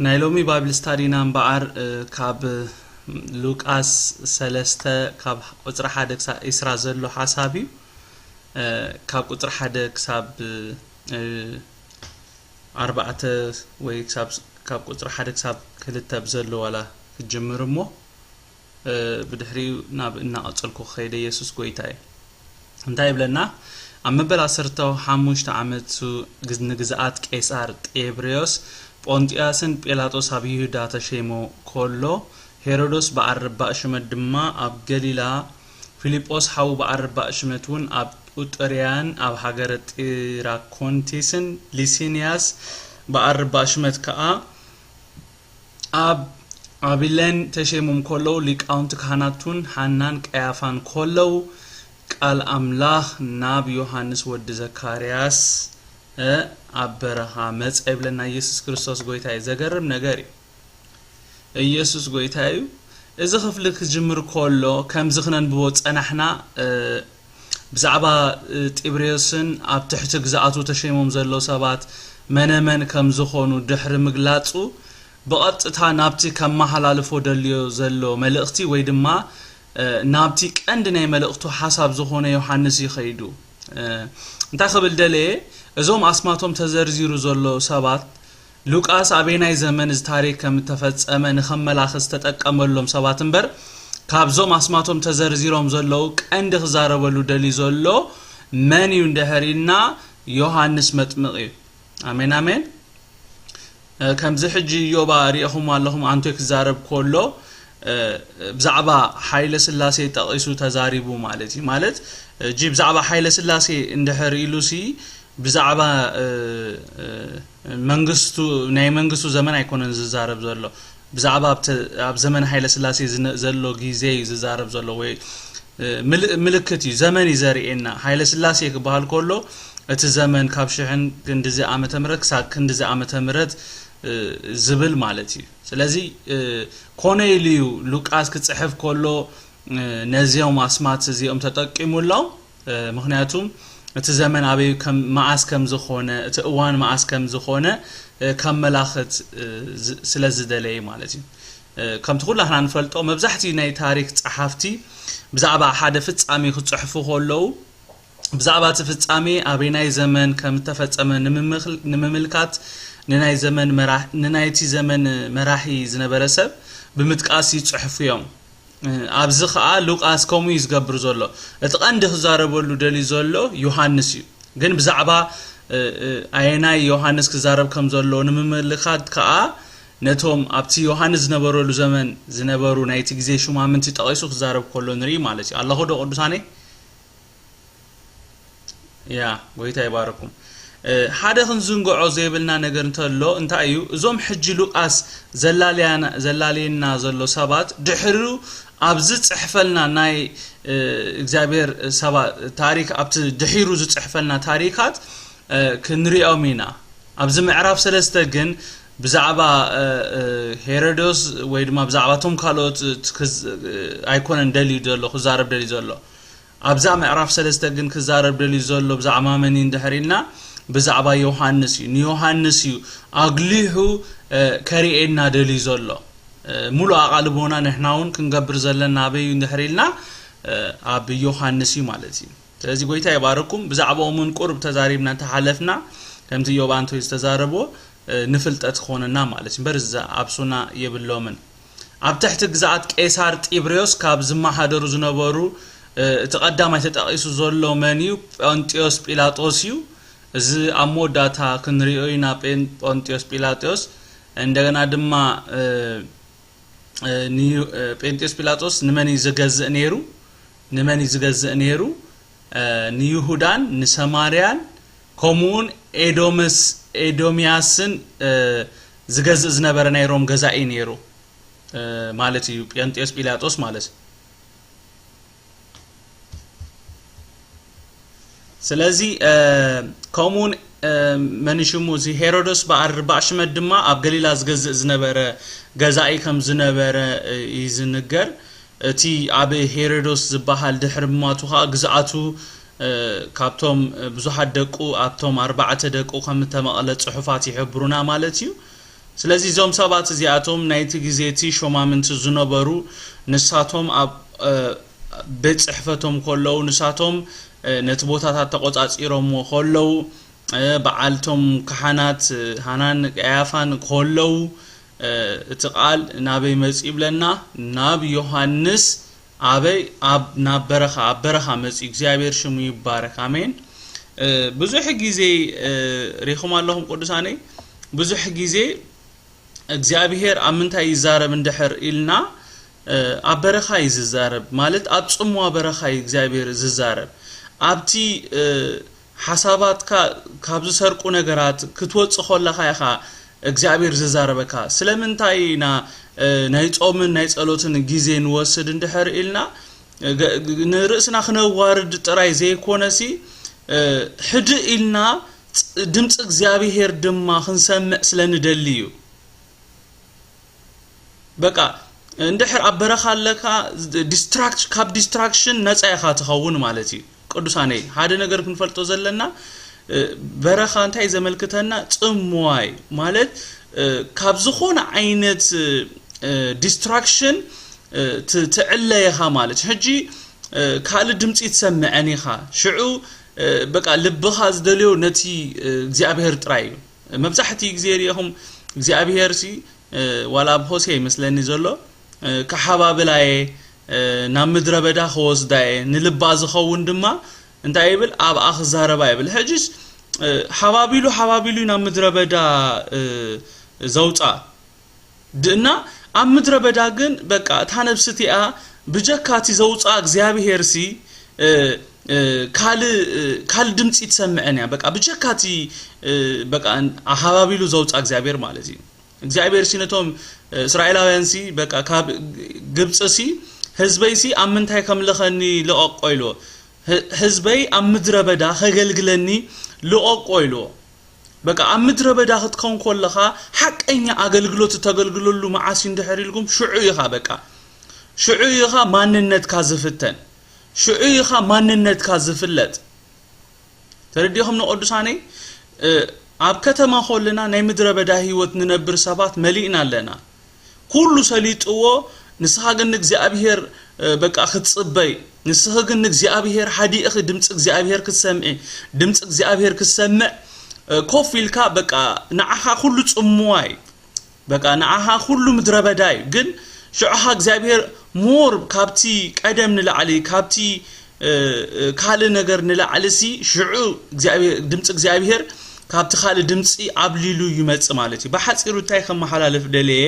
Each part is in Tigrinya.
ናይ ሎሚ ባይብል ስታዲና እምበኣር፣ እ፣ ካብ ሉቃስ ሰለስተ ካብ ቁጽሪ ሓደ ክሳብ ዒስራ ዘሎ ሓሳብ እዩ። እ፣ ካብ ቁጽሪ ሓደ ክሳብ፣ እ፣ ኣርባዕተ ወይ ክሳብ፣ ካብ ቁጽሪ ሓደ ክሳብ ክልተ ብዘሎ ዋላ ክጅምር እሞ፣ እ፣ ብድሕሪኡ ናብ እናቐጸልኩ ክኸይደ። ኢየሱስ ጎይታ እዩ። እንታይ ይብለና? ኣብ መበል ዓሰርተ ሓሙሽተ ዓመቱ ግዝ-፣ ንግዝኣት ቄሳር ጤብርዮስ፣ ጶንጥያስን ጲላጦስ ኣብ ይሁዳ ተሸይሞ ኮሎ፣ ሄሮዶስ በዓል ርባእ ሽመት ድማ ኣብ ገሊላ፣ ፊልጶስ ሓዉ በዓል ርባእ ሽመት እውን ኣብ ኡጥርያን ኣብ ሃገረ ጢራኮንቲስን፣ ሊሲንያስ በዓል ርባእ ሽመት ከኣ ኣብ ኣቢለን ተሸይሞም ከለዉ፣ ሊቃውንቲ ካህናቱን ሓናን ቀያፋን ከለዉ፣ ቃል ኣምላኽ ናብ ዮሃንስ ወዲ ዘካርያስ፣ እ፣ ኣብ በረኻ መጸ ይብለና። ኢየሱስ ክርስቶስ ጎይታ እዩ። ዘገርም ነገር እዩ። ኢየሱስ ጎይታ እዩ። እዚ ክፍሊ ክጅምር ከሎ፣ ከምዚ ክነንብቦ ጸናሕና፣ እ፣ ብዛዕባ፣ እ፣ ጢብርዮስን ኣብ ትሕቲ ግዝኣቱ ተሸይሞም ዘለዉ ሰባት መነመን ከም ዝኾኑ ድሕሪ ምግላጹ፣ ብቐጥታ ናብቲ ከመሓላልፎ ደልዮ ዘሎ መልእኽቲ ወይ ድማ፣ እ፣ ናብቲ ቀንዲ ናይ መልእኽቱ ሓሳብ ዝኾነ ዮሃንስ ይኸይዱ። እ፣ እንታይ ክብል ደለየ? እዞም ኣስማቶም ተዘርዚሩ ዘሎ ሰባት ሉቃስ ኣበየናይ ዘመን እዚ ታሪኽ ከም እተፈጸመ ንኸመላኽት ዝተጠቀመሎም ሰባት እምበር፣ ካብዞም ኣስማቶም ተዘርዚሮም ዘለዉ ቀንዲ ክዛረበሉ ደልዩ ዘሎ መን እዩ እንድሕር ኢልና፣ ዮሃንስ መጥምቕ እዩ። ኣሜን፣ ኣሜን። እ፣ ከምዚ ሕጂ ዮባ ሪኢኹም ኣለኹም፣ ኣንቶይ ክዛረብ ከሎ፣ እ፣ ብዛዕባ ሓይለ ስላሴ ጠቒሱ ተዛሪቡ ማለት እዩ። ማለት፣ ሕጂ ብዛዕባ ሓይለ ስላሴ እንድሕር ኢሉሲ፣ ብዛዕባ፣ እ፣ እ፣ መንግስቱ፣ ናይ መንግስቱ ዘመን ኣይኮነን ዝዛረብ ዘሎ። ብዛዕባ ኣብ ተ-፣ ኣብ ዘመን ሃይለ ስላሴ ዝነ-፣ ዘሎ ግዜ እዩ ዝዛረብ ዘሎ፣ ወይ፣ እ፣ ምል-፣ ምልክት እዩ፣ ዘመን እዩ ዘርእየና። ሃይለ ስላሴ ክበሃል ከሎ፣ እቲ ዘመን ካብ ሽሕን ክንድዚ ዓመተ ምህረት ክሳብ ክንድዚ ዓመተ ምህረት፣ እ፣ ዝብል ማለት እዩ። ስለዚ፣ እ፣ ኮነ ኢሉ እዩ ሉቃስ ክጽሕፍ ከሎ፣ እ፣ ነዚኦም ኣስማት እዚኦም ተጠቂሙሎም። እ፣ ምኽንያቱም እቲ ዘመን ኣበይ ከም፣ መዓስ ከም ዝኾነ፣ እቲ እዋን መዓስ ከም ዝኾነ፣ እ፣ ከመላኽት፣ እ፣ ዝ-፣ ስለ ዝደለየ ማለት እዩ። እ፣ ከምቲ ኩላህና ንፈልጦ፣ መብዛሕትኡ ናይ ታሪኽ ጸሓፍቲ ብዛዕባ ሓደ ፍጻሜ ክጽሕፉ ከለዉ፣ ብዛዕባ እቲ ፍጻሜ ኣበየናይ ዘመን ከም እተፈጸመ ንምምኽል-፣ ንምምልካት፣ ንናይ ዘመን መራ-፣ ንናይቲ ዘመን መራሒ ዝነበረ ሰብ ብምጥቃስ ይጽሕፉ እዮም። እ፣ ኣብዚ ኸኣ ሉቃስ ከምኡ እዩ ዝገብር ዘሎ። እቲ ቀንዲ ክዛረበሉ ደልዩ ዘሎ ዮሃንስ እዩ። ግን ብዛዕባ፣ እ፣ እ፣ ኣየናይ ዮሃንስ ክዛረብ ከም ዘሎ ንምምልካት ከኣ፣ ነቶም ኣብቲ ዮሃንስ ዝነበረሉ ዘመን ዝነበሩ ናይቲ ግዜ ሹማምንቲ ጠቒሱ ክዛረብ ከሎ ንርኢ ማለት እዩ። ኣለኹ ዶ ቅዱሳነይ? ያ፣ ጎይታ ይባርኩም። እ፣ ሓደ ክንዝንግዖ ዘይብልና ነገር እንተሎ እንታይ እዩ? እዞም ሕጂ ሉቃስ ዘላልያና-፣ ዘላልየና ዘሎ ሰባት ድሕሪኡ ኣብ ዝጽሕፈልና ናይ፣ እ፣ እግዚኣብሔር ሰባ-፣ ታሪክ፣ ኣብቲ ድሒሩ ዝጽሕፈልና ታሪካት፣ እ፣ ክንሪኦም ኢና። ኣብዚ ምዕራፍ ሰለስተ ግን ብዛዕባ፣ እ፣ እ፣ ሄሮዶስ ወይ ድማ ብዛዕባ እቶም ካልኦት፣ እ፣ ክዝ-፣ እ፣ ኣይኮነን ደልዩ ዘሎ፣ ክዛረብ ደልዩ ዘሎ። ኣብዛ ምዕራፍ ሰለስተ ግን ክዛረብ ደልዩ ዘሎ ብዛዕባ መን እዩ እንድሕር ኢልና፣ ብዛዕባ ዮሃንስ እዩ። ንዮሃንስ እዩ ኣጉሊሑ፣ እ፣ ከርእየና ደልዩ ዘሎ። እ፣ ሙሉእ ኣቓልቦና ንሕና እውን ክንገብር ዘለና ኣበይ እዩ እንድሕር ኢልና፣ እ፣ ኣብ ዮሃንስ እዩ ማለት እዩ። ስለዚ ጎይታ ይባርኩም። ብዛዕባኦም እውን ቁሩብ ተዛሪብና እንተሓለፍና፣ ከምቲ ዮብ ኣንቶይ ዝተዛረቦ፣ እ፣ ንፍልጠት ክኾነና ማለት እዩ። እምበር ዝኣብሱና የብሎምን። ኣብ ትሕቲ ግዝኣት ቄሳር ጢብርዮስ ካብ ዝመሓደሩ ዝነበሩ፣ እ፣ እቲ ቀዳማይ ተጠቒሱ ዘሎ መን እዩ? ጳንጢዮስ ጲላጦስ እዩ። እዚ ኣብ መወዳእታ ክንሪኦ ኢና። ጴን-፣ ጳንጢዮስ ጲላጦስ እንደገና ድማ፣ እ፣ እ፣ ንዩ-፣ እ፣ ጴንጢዮስ ጲላጦስ ንመን እዩ ዝገዝእ ነይሩ? ንመን እዩ ዝገዝእ ነይሩ? እ፣ ንይሁዳን ንሰማርያን ከምኡውን ኤዶምስ-፣ ኤዶምያስን፣ እ፣ ዝገዝእ ዝነበረ ናይ ሮም ገዛኢ ነይሩ፣ እ፣ ማለት እዩ፣ ጴንጢዮስ ጲላጦስ ማለት። ስለዚ፣ እ፣ ከምኡውን፣ እ፣ መን ሽሙ፣ እዚ ሄሮዶስ በዓል ርባዕ ሽመት ድማ ኣብ ገሊላ ዝገዝእ ዝነበረ ገዛኢ ከም ዝነበረ፣ እ፣ እዩ ዝንገር። እቲ ኣብ ሄሮዶስ ዝበሃል ድሕሪ ምማቱ ኸኣ ግዝኣቱ፣ እ፣ ካብቶም፣ እ፣ ብዙሓት ደቁ፣ ኣብቶም ኣርባዕተ ደቁ ከም እተመቐለ ጽሑፋት ይሕብሩና ማለት እዩ። ስለዚ እዞም ሰባት እዚኣቶም ናይቲ ግዜ እቲ ሾማምንቲ ዝነበሩ፣ ንሳቶም ኣብ ቤት ጽሕፈቶም ከለዉ፣ ንሳቶም ነቲ ቦታታት ተቖጻጺሮምዎ ከለዉ፣ በዓልቶም ካህናት ሃናን ቀያፋን ከለዉ፣ እቲ ቃል ናበይ መጺኡ ይብለና? ናብ ዮሃንስ። ኣበይ? ኣብ ናብ በረኻ፣ ኣብ በረኻ መጺኡ። እግዚኣብሔር ሽሙ ይባረክ። ኣሜን። ብዙሕ ግዜ ሪኹም ኣለኹም ቅዱሳነይ። ብዙሕ ግዜ እግዚኣብሔር ኣብ ምንታይ ይዛረብ እንድሕር ኢልና፣ ኣብ በረኻ እዩ ዝዛረብ። ማለት ኣብ ጽምዋ በረኻ እዩ እግዚኣብሔር ዝዛረብ። ኣብቲ ሓሳባትካ ካብ ዝሰርቁ ነገራት ክትወጽእ ከለኻ ኢኻ እግዚኣብሔር ዝዛረበካ። ስለምንታይ ኢና ናይ ጾምን ናይ ጸሎትን ግዜ ንወስድ እንድሕር ኢልና፣ ንርእስና ክነዋርድ ጥራይ ዘይኮነሲ፣ ሕድእ ኢልና ድምፂ እግዚኣብሔር ድማ ክንሰምዕ ስለ ንደሊ እዩ። በቃ እንድሕር ኣብ በረኻ ኣለካ፣ ካብ ዲስትራክሽን ነፃ ኢኻ ትኸውን ማለት እዩ። ቅዱሳነይ፣ ሓደ ነገር ክንፈልጦ ዘለና፣ በረኻ እንታይ ዘመልክተና? ጽምዋይ ማለት ካብ ዝኾነ ዓይነት ዲስትራክሽን ትዕለ ኢኻ ማለት። ሕጂ ካልእ ድምፂ ትሰምዐን ኢኻ። ሽዑ በቃ ልብኻ ዝደልዮ ነቲ እግዚኣብሔር ጥራይ እዩ። መብዛሕትኡ ግዜ ርኢኹም፣ እግዚኣብሔር ሲ ዋላ ኣብ ሆሴ ይመስለኒ ዘሎ፣ ክሓባብላ እየ፣ ናብ ምድረ በዳ ክወስዳ እየ፣ ንልባ ዝኸውን ድማ እንታይ ይብል? ኣብኣ ክዛረባ ይብል። ሕጅስ ሓባቢሉ ሓባቢሉ ናብ ምድረ በዳ ዘውፃ። ድእና ኣብ ምድረ በዳ ግን በቃ እታ ነብሲ እቲኣ ብጀካ እቲ ዘውፅኣ እግዚኣብሔር ሲ ካልእ ድምፂ ትሰምዐን እያ። በቃ ብጀካ እቲ በቃ ሓባቢሉ ዘውፅኣ እግዚኣብሔር ማለት እዩ። እግዚኣብሔር ሲ ነቶም እስራኤላውያን ሲ በቃ ካብ ግብፂ ሲ ህዝበይ ሲ ኣብ ምንታይ ከምልኸኒ ልቐቆ ኢልዎ። ህዝበይ ኣብ ምድረ በዳ ከገልግለኒ ልቐቆ ኢልዎ። በቃ ኣብ ምድረ በዳ ክትከውን ከለኻ ሓቀኛ ኣገልግሎት እተገልግለሉ መዓስ እዩ እንድሕር ኢልኩም ሽዑ ኢኻ በቃ ሽዑ ኢኻ ማንነትካ ዝፍተን ሽዑ ኢኻ ማንነትካ ዝፍለጥ። ተረዲኹም ንቅዱሳነይ? ኣብ ከተማ ከለና ናይ ምድረ በዳ ህይወት ንነብር ሰባት መሊእና ኣለና። ኩሉ ሰሊጥዎ። ንስኻ ግን ንእግዚኣብሔር በቃ ክትጽበይ፣ ንስኺ ግን ንእግዚኣብሔር ሓዲእኺ ድምፂ እግዚኣብሔር ክትሰምዒ፣ ድምፂ እግዚኣብሔር ክትሰምዕ ኮፍ ኢልካ በቃ ንዓኻ ኩሉ ጽምዋ እዩ። በቃ ንዓኻ ኩሉ ምድረ በዳ እዩ። ግን ሽዑኻ እግዚኣብሔር ሞር ካብቲ ቀደም ንላዕሊ ካብቲ ካልእ ነገር ንላዕሊ ሲ ሽዑ ድምፂ እግዚኣብሔር ካብቲ ካልእ ድምፂ ኣብሊሉ ይመፅእ ማለት እዩ። ብሓፂሩ እንታይ ከመሓላልፍ ደለየ?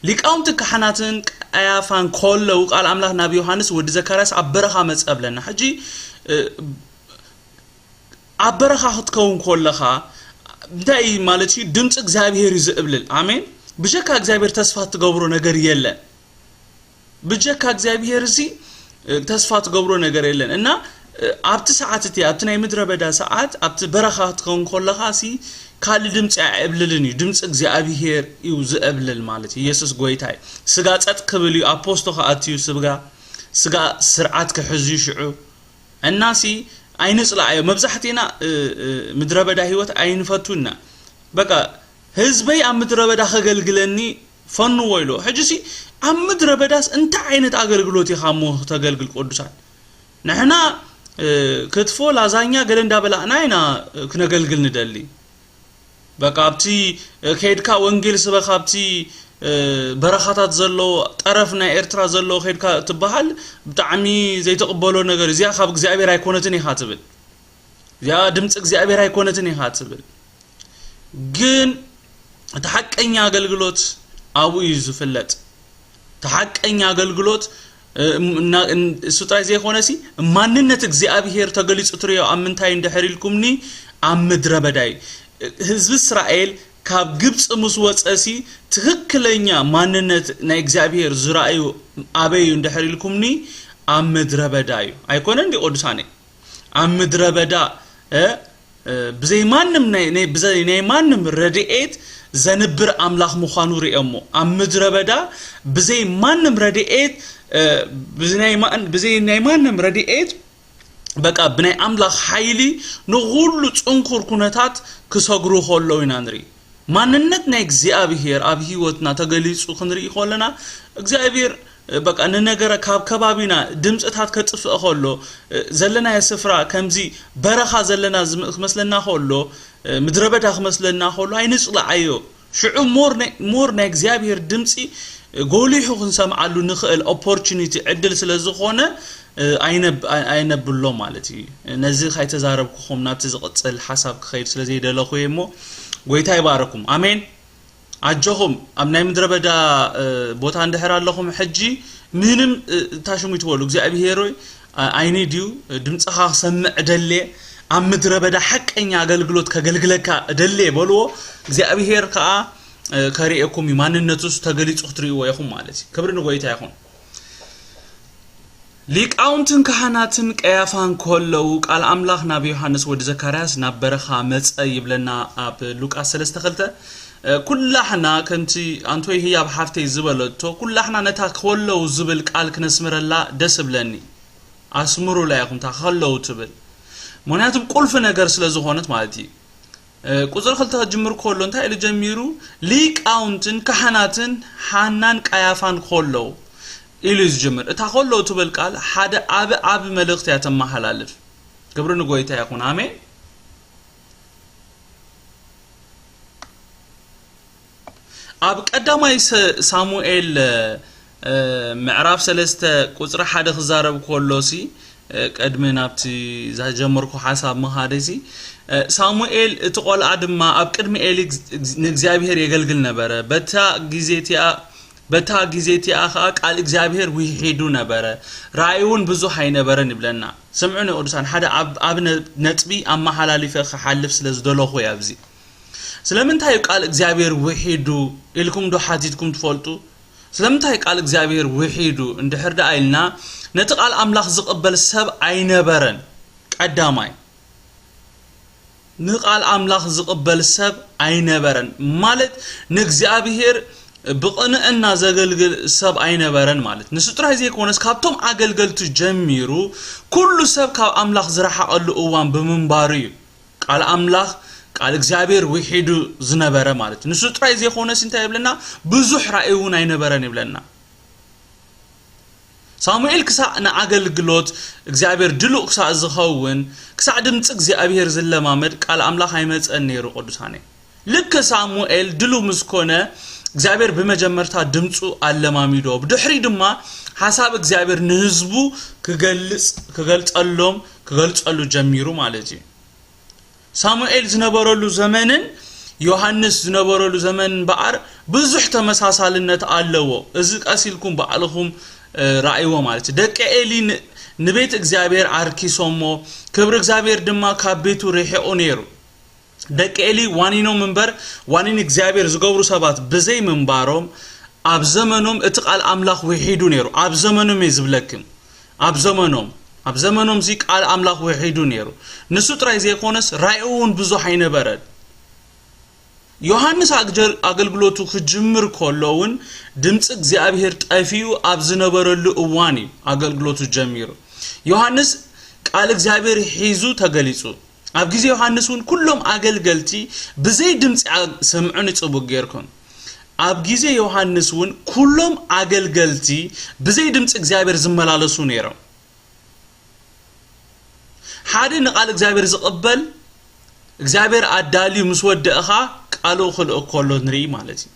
ሊቃውንቲ ካሕናትን ቀያፋን ከለዉ ቃል ኣምላኽ ናብ ዮሃንስ ወዲ ዘካርያስ ኣብ በረኻ መፀ ብለና። ሕጂ ኣብ በረኻ ክትከውን ከለኻ እንታይ ማለት እዩ? ድምፂ እግዚኣብሔር እዩ ዝእብልል። ኣሜን። ብጀካ እግዚኣብሔር ተስፋ ትገብሮ ነገር የለን። ብጀካ እግዚኣብሔር እዚ ተስፋ ትገብሮ ነገር የለን። እና ኣብቲ ሰዓት እቲ ኣብቲ ናይ ምድረ በዳ ሰዓት ኣብቲ በረኻ ክትከውን ከለኻ ሲ ካልእ ድምፂ ኣየእብልልን እዩ። ድምፂ እግዚኣብሔር እዩ ዝእብልል ማለት እዩ። ኢየሱስ ጎይታ እዩ። ስጋ ጸጥ ክብል እዩ። ኣፖስቶ ክኣትዩ ስጋ ስጋ ስርዓት ክሕዝ እዩ ሽዑ እናሲ ኣይንጽላኣዮ። መብዛሕትና ምድረ በዳ ህይወት ኣይንፈቱና። በቃ ህዝበይ ኣብ ምድረ በዳ ከገልግለኒ ፈንዎ ኢሎ። ሕጂ ሲ ኣብ ምድረ በዳስ እንታይ ዓይነት ኣገልግሎት ኢኻ እሞ ክተገልግል? ቅዱሳን ንሕና ክትፎ ላዛኛ ገለ እንዳበላእና ኢና ክነገልግል ንደሊ። በቃ ኣብቲ ከይድካ ወንጌል ስበኽ ኣብቲ በረኻታት ዘሎ ጠረፍ ናይ ኤርትራ ዘሎ ከይድካ ትበሃል ብጣዕሚ ዘይትቕበሎ ነገር እዚኣ ካብ እግዚኣብሔር ኣይኮነትን ኢኻ ትብል። እዚኣ ድምፂ እግዚኣብሔር ኣይኮነትን ኢኻ ትብል። ግን እቲ ሓቀኛ ኣገልግሎት ኣብኡ እዩ ዝፍለጥ። እቲ ሓቀኛ ኣገልግሎት እሱ ጥራይ ዘይኮነሲ ማንነት እግዚኣብሔር ተገሊፁ ትሪኦ ኣብ ምንታይ እንድሕር ኢልኩምኒ ኣብ ምድረ በዳ እዩ። ህዝቢ እስራኤል ካብ ግብፂ ምስ ወፀሲ ትኽክለኛ ማንነት ናይ እግዚኣብሔር ዝረኣዩ ኣበይ እዩ እንድሕር ኢልኩምኒ ኣብ ምድረ በዳ እዩ። ኣይኮነን እንዲ ቅዱሳነይ? ኣብ ምድረ በዳ ብዘይ ማንም ናይ ማንም ረድኤት ዘንብር ኣምላኽ ምዃኑ ርእዮሞ። ኣብ ምድረ በዳ ብዘይ ማንም ረድኤት ብዘይ ናይ ማንም ረድኤት በቃ ብናይ ኣምላኽ ሓይሊ ንኹሉ ጽንኩር ኩነታት ክሰግሩ ከለዉ ኢና ንርኢ። ማንነት ናይ እግዚኣብሔር ኣብ ህይወትና ተገሊጹ ክንርኢ ከለና፣ እግዚኣብሔር በቃ ንነገረ ካብ ከባቢና ድምፅታት ከጥፍእ ከሎ፣ ዘለናዮ ስፍራ ከምዚ በረኻ ዘለና ዝም- ክመስለና ከሎ፣ ምድረ በዳ ክመስለና ከሎ ኣይንፅላዓዮ። ሽዑ ሞር ናይ- ሞር ናይ እግዚኣብሔር ድምፂ ጎሊሑ ክንሰምዓሉ ንኽእል ኦፖርቹኒቲ ዕድል ስለ ዝኾነ፣ ኣይነብ- ኣይ- ኣይነብሎ ማለት እዩ። ነዚ ካይተዛረብኩኹም ናብቲ ዝቕፅል ሓሳብ ክኸይድ ስለ ዘይደለኹ እየ እሞ፣ ጎይታ ይባረኩም። ኣሜን። ኣጆኹም። ኣብ ናይ ምድረ በዳ ቦታ እንድሕር ኣለኹም ሕጂ ምንም ታሽሙ ይትበሉ። እግዚኣብሔር ሆይ፣ ኣይኒ ድዩ ድምፅኻ ክሰምዕ ደልየ፣ ኣብ ምድረ በዳ ሓቀኛ ኣገልግሎት ከገልግለካ ደልየ በልዎ። እግዚኣብሔር ከዓ ከርእየኩም እዩ። ማንነቱስ ተገሊፁ ክትርእይዎ ኢኹም ማለት እዩ። ክብሪ ንጎይታ ይኹን። ሊቃውንትን ካህናትን ቀያፋን ከለዉ ቃል ኣምላኽ ናብ ዮሃንስ ወዲ ዘካርያስ ናብ በረኻ መጸ ይብለና ኣብ ሉቃስ ሰለስተ ክልተ። ኩላሕና ከምቲ ኣንቶይ ህያብ ሓፍተይ ዝበለቶ ኩላሕና ነታ ከለዉ ዝብል ቃል ክነስምረላ ደስ እብለኒ። ኣስምሩላ ኢኹም እታ ከለዉ ትብል። ምኽንያቱም ቁልፊ ነገር ስለ ዝኾነት ማለት እዩ። ቁፅሪ ክልተ ክጅምር ከሎ እንታይ ኢሉ ጀሚሩ? ሊቃውንትን ካህናትን ሓናን ቀያፋን ከለዉ ኢሉ እዩ ዝጅምር። እታ ከለዉ ትብል ቃል ሓደ ዓብ ዓብ መልእኽቲ እያ ተመሓላልፍ። ክብሪ ንጎይታ ይኹን። ኣሜን። ኣብ ቀዳማይ ሰ- ሳሙኤል ምዕራፍ ሰለስተ ቁፅሪ ሓደ ክዛረብ ከሎ ሲ ቅድሚ ናብቲ ዝጀመርኩ ሓሳብ ምኻደሲ፣ ሳሙኤል እቲ ቆልዓ ድማ ኣብ ቅድሚ ኤሊ ንእግዚኣብሔር የገልግል ነበረ። በታ ግዜ እቲኣ በታ ግዜ እቲኣ ኸዓ ቃል እግዚኣብሔር ውሒዱ ነበረ፣ ራእይ እውን ብዙሕ ኣይነበረን ይብለና። ስምዑኒ ቅዱሳን፣ ሓደ ኣብ ኣብ ነጥቢ ኣመሓላሊፈ ክሓልፍ ስለ ዝደለኹ እየ ኣብዚ። ስለምንታይ እዩ ቃል እግዚኣብሔር ውሒዱ ኢልኩም ዶ ሓቲትኩም ትፈልጡ? ስለምንታይ ቃል እግዚኣብሔር ውሒዱ እንድሕር ደኣ ኢልና፣ ነቲ ቃል ኣምላኽ ዝቕበል ሰብ ኣይነበረን። ቀዳማይ ንቃል ኣምላኽ ዝቕበል ሰብ ኣይነበረን። ማለት ንእግዚኣብሔር ብቕንዕና ዘገልግል ሰብ ኣይነበረን ማለት። ንሱ ጥራይ ዘይኮነስ ካብቶም ኣገልገልቱ ጀሚሩ ኩሉ ሰብ ካብ ኣምላኽ ዝረሓቐሉ እዋን ብምንባሩ እዩ። ቃል ኣምላኽ ቃል እግዚኣብሔር ውሒዱ ዝነበረ ማለት። ንሱ ጥራይ ዘይኮነስ እንታይ ይብለና? ብዙሕ ራእይ እውን ኣይነበረን ይብለና። ሳሙኤል ክሳዕ ንኣገልግሎት እግዚኣብሔር ድሉእ ክሳዕ ዝኸውን፣ ክሳዕ ድምፂ እግዚኣብሔር ዝለማመድ ቃል ኣምላኽ ኣይመፀን ነይሩ። ቅዱሳነ ልክ ሳሙኤል ድሉው ምስ ኮነ እግዚኣብሔር ብመጀመርታ ድምፁ ኣለማሚዶ፣ ብድሕሪ ድማ ሓሳብ እግዚኣብሔር ንህዝቡ ክገልፅ ክገልፀሎም ክገልፀሉ ጀሚሩ ማለት እዩ። ሳሙኤል ዝነበረሉ ዘመንን ዮሃንስ ዝነበረሉ ዘመን እምበኣር ብዙሕ ተመሳሳልነት ኣለዎ። እዚ ቀስ ኢልኩም ባዕልኹም ራእይዎ ማለት እዩ። ደቂ ኤሊ ንቤት እግዚኣብሔር ዓርኪሶሞ፣ ክብሪ እግዚኣብሔር ድማ ካብ ቤቱ ርሒቑ ነይሩ። ደቂ ኤሊ ዋኒኖም እምበር ዋኒን እግዚኣብሔር ዝገብሩ ሰባት ብዘይ ምንባሮም ኣብ ዘመኖም እቲ ቃል ኣምላኽ ውሒዱ ነይሩ። ኣብ ዘመኖም እየ ዝብለክም። ኣብ ዘመኖም ኣብ ዘመኖም ዚ ቃል ኣምላኽ ውሒዱ ነይሩ። ንሱ ጥራይ ዘይኮነስ ራእዩ እውን ብዙሕ ኣይነበረን። ዮሃንስ ኣግጀር- ኣገልግሎቱ ክጅምር ከሎ እውን ድምፂ እግዚኣብሔር ጠፊኡ ኣብ ዝነበረሉ እዋን እዩ ኣገልግሎቱ ጀሚሩ። ዮሃንስ ቃል እግዚኣብሔር ሒዙ ተገሊፁ። ኣብ ግዜ ዮሃንስ እውን ኩሎም ኣገልገልቲ ብዘይ ድምፂ ኣ- ስምዑኒ ፅቡቅ ጌርኩም። ኣብ ግዜ ዮሃንስ እውን ኩሎም ኣገልገልቲ ብዘይ ድምፂ እግዚኣብሔር ዝመላለሱ ነይሮም። ሓደ ንቃል እግዚኣብሔር ዝቕበል እግዚኣብሔር ኣዳልዩ ምስ ወደእኻ ቃሉ ክልእክ ከሎ ንርኢ ማለት እዩ።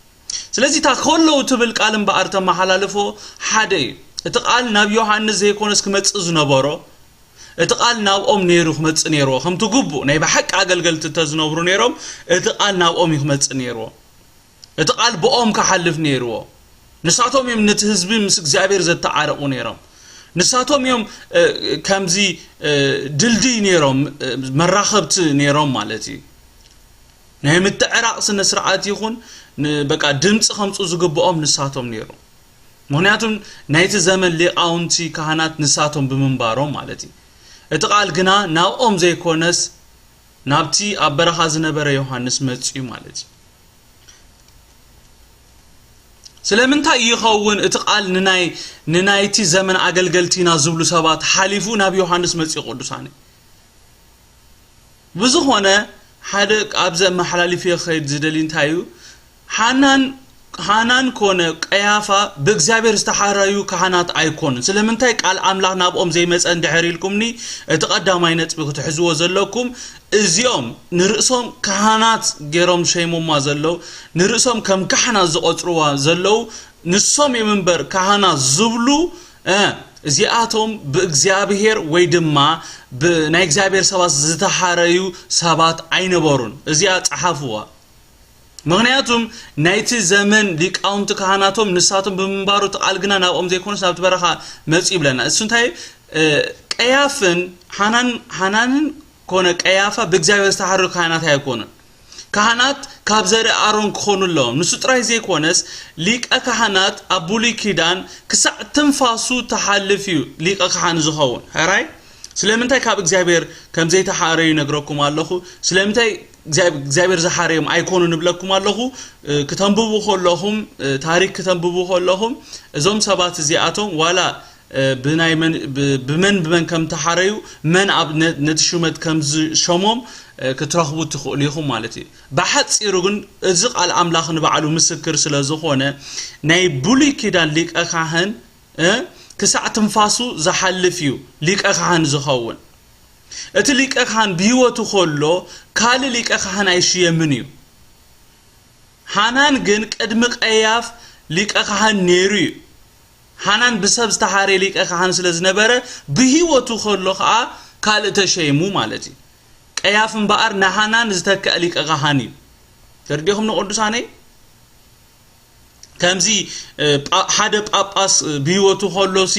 ስለዚ እታ ከለዉ ትብል ቃል እምበኣር ተመሓላልፎ ሓደ እዩ። እቲ ቃል ናብ ዮሃንስ ዘይኮነስ ክመፅእ ዝነበሮ እቲ ቃል ናብኦም ነይሩ ክመፅእ ነይርዎ። ከምቲ ግቡእ ናይ ብሓቂ ኣገልገልቲ እንተዝነብሩ ነይሮም እቲ ቃል ናብኦም እዩ ክመፅእ ነይርዎ። እቲ ቃል ብኦም ክሓልፍ ነይርዎ። ንሳቶም እዮም ነቲ ህዝቢ ምስ እግዚኣብሔር ዘተዓረቑ ነይሮም። ንሳቶም እዮም እ፣ ከምዚ እ፣ ድልድይ ነይሮም እ፣ መራኸብቲ ነይሮም ማለት እዩ። ናይ ምትዕራቕ ስነ ስርዓት ይኹን ን- በቃ ድምፂ ከምፁ ዝግብኦም ንሳቶም ነይሩ። ምክንያቱም ናይቲ ዘመን ሊቃውንቲ ካህናት ንሳቶም ብምንባሮም ማለት እዩ። እቲ ቃል ግና ናብኦም ዘይኮነስ ናብቲ ኣብ በረኻ ዝነበረ ዮሃንስ መፅኡ ማለት እዩ። ስለምንታይ ይኸውን እቲ ቃል ንናይ ንናይቲ ዘመን ኣገልገልቲና ዝብሉ ሰባት ሓሊፉ ናብ ዮሃንስ መፅኡ ቅዱሳነ? ብዝኾነ ሓደ ኣብዚ ኣመሓላሊፍ ክኸይድ ዝደሊ እንታይ እዩ? ሓናን፣ ሓናን ኮነ ቀያፋ ብእግዚኣብሔር ዝተሓረዩ ካህናት ኣይኮኑን። ስለምንታይ ቃል ኣምላኽ ናብኦም ዘይመጸ እንድሕር ኢልኩምኒ፣ እቲ ቀዳማይ ነጥቢ ክትሕዝዎ ዘለኩም፣ እዚኦም ንርእሶም ካህናት ገይሮም ሸይሞማ ዘለዉ፣ ንርእሶም ከም ካህናት ዝቖጽርዋ ዘለዉ፣ ንሶም እዮም እምበር ካህናት ዝብሉ፣ እ፣ እዚኣቶም ብእግዚኣብሔር ወይ ድማ ብናይ እግዚኣብሔር ሰባት ዝተሓረዩ ሰባት ኣይነበሩን። እዚኣ ጸሓፍዋ። ምኽንያቱም ናይቲ ዘመን ሊቃውንቲ ካህናቶም ንሳቶም ብምንባሩ እቲ ቃል ግና ናብኦም ዘይኮኑስ ናብቲ በረኻ መጽኡ ይብለና። እሱ እንታይ፣ እ፣ ቀያፍን ሓናን፣ ሓናንን ኮነ ቀያፋ ብእግዚኣብሔር ዝተሓረዩ ካህናት ኣይኮኑን። ካህናት ካብ ዘርኢ ኣሮን ክኾኑ ኣለዎም። ንሱ ጥራይ ዘይኮነስ ሊቀ ካህናት ኣብ ብሉይ ኪዳን ክሳዕ ትንፋሱ ተሓልፍ እዩ ሊቀ ካህን ዝኸውን። ሕራይ ስለምንታይ ካብ እግዚኣብሔር ከም ዘይተሓረዩ ይነግረኩም ኣለኹ። ስለምንታይ እግዚኣብ-፣ እግዚኣብሔር ዝሓረዮም ኣይኮኑን እብለኩም ኣለኹ። እ፣ ክተንብቡ ከለኹም፣ እ፣ ታሪክ ክተንብቡ ከለኹም እዞም ሰባት እዚኣቶም ዋላ እ፣ ብናይ መን-፣ ብ-፣ ብመን ብመን ከም ተሓረዩ፣ መን ኣብ ነ-፣ ነቲ ሹመት ከም ዝሸሞም፣ እ፣ ክትረኽቡ ትኽእሉ ኢኹም ማለት እዩ። ብሓጺሩ ግን እዚ ቃል ኣምላኽ ንባዕሉ ምስክር ስለ ዝኾነ፣ ናይ ብሉይ ኪዳን ሊቀ ካህን፣ እ፣ ክሳዕ ትንፋሱ ዝሓልፍ እዩ ሊቀ ካህን ዝኸውን። እቲ ሊቀ ካህን ብህይወቱ ከሎ ካልእ ሊቀ ካህን ኣይሽየምን እዩ። ሓናን ግን ቅድሚ ቀያፍ ሊቀ ካህን ነይሩ እዩ። ሓናን ብሰብ ዝተሓረየ ሊቀ ካህን ስለ ዝነበረ፣ ብህይወቱ ከሎ ኸኣ ካልእ ተሸይሙ ማለት እዩ። ቀያፍ እምበኣር ንሓናን ዝተክአ ሊቀ ካህን እዩ። ተረዲኹም ንቅዱሳነይ? ከምዚ፣ እ፣ ጳ-፣ ሓደ ጳጳስ፣ እ፣ ብህይወቱ ከሎሲ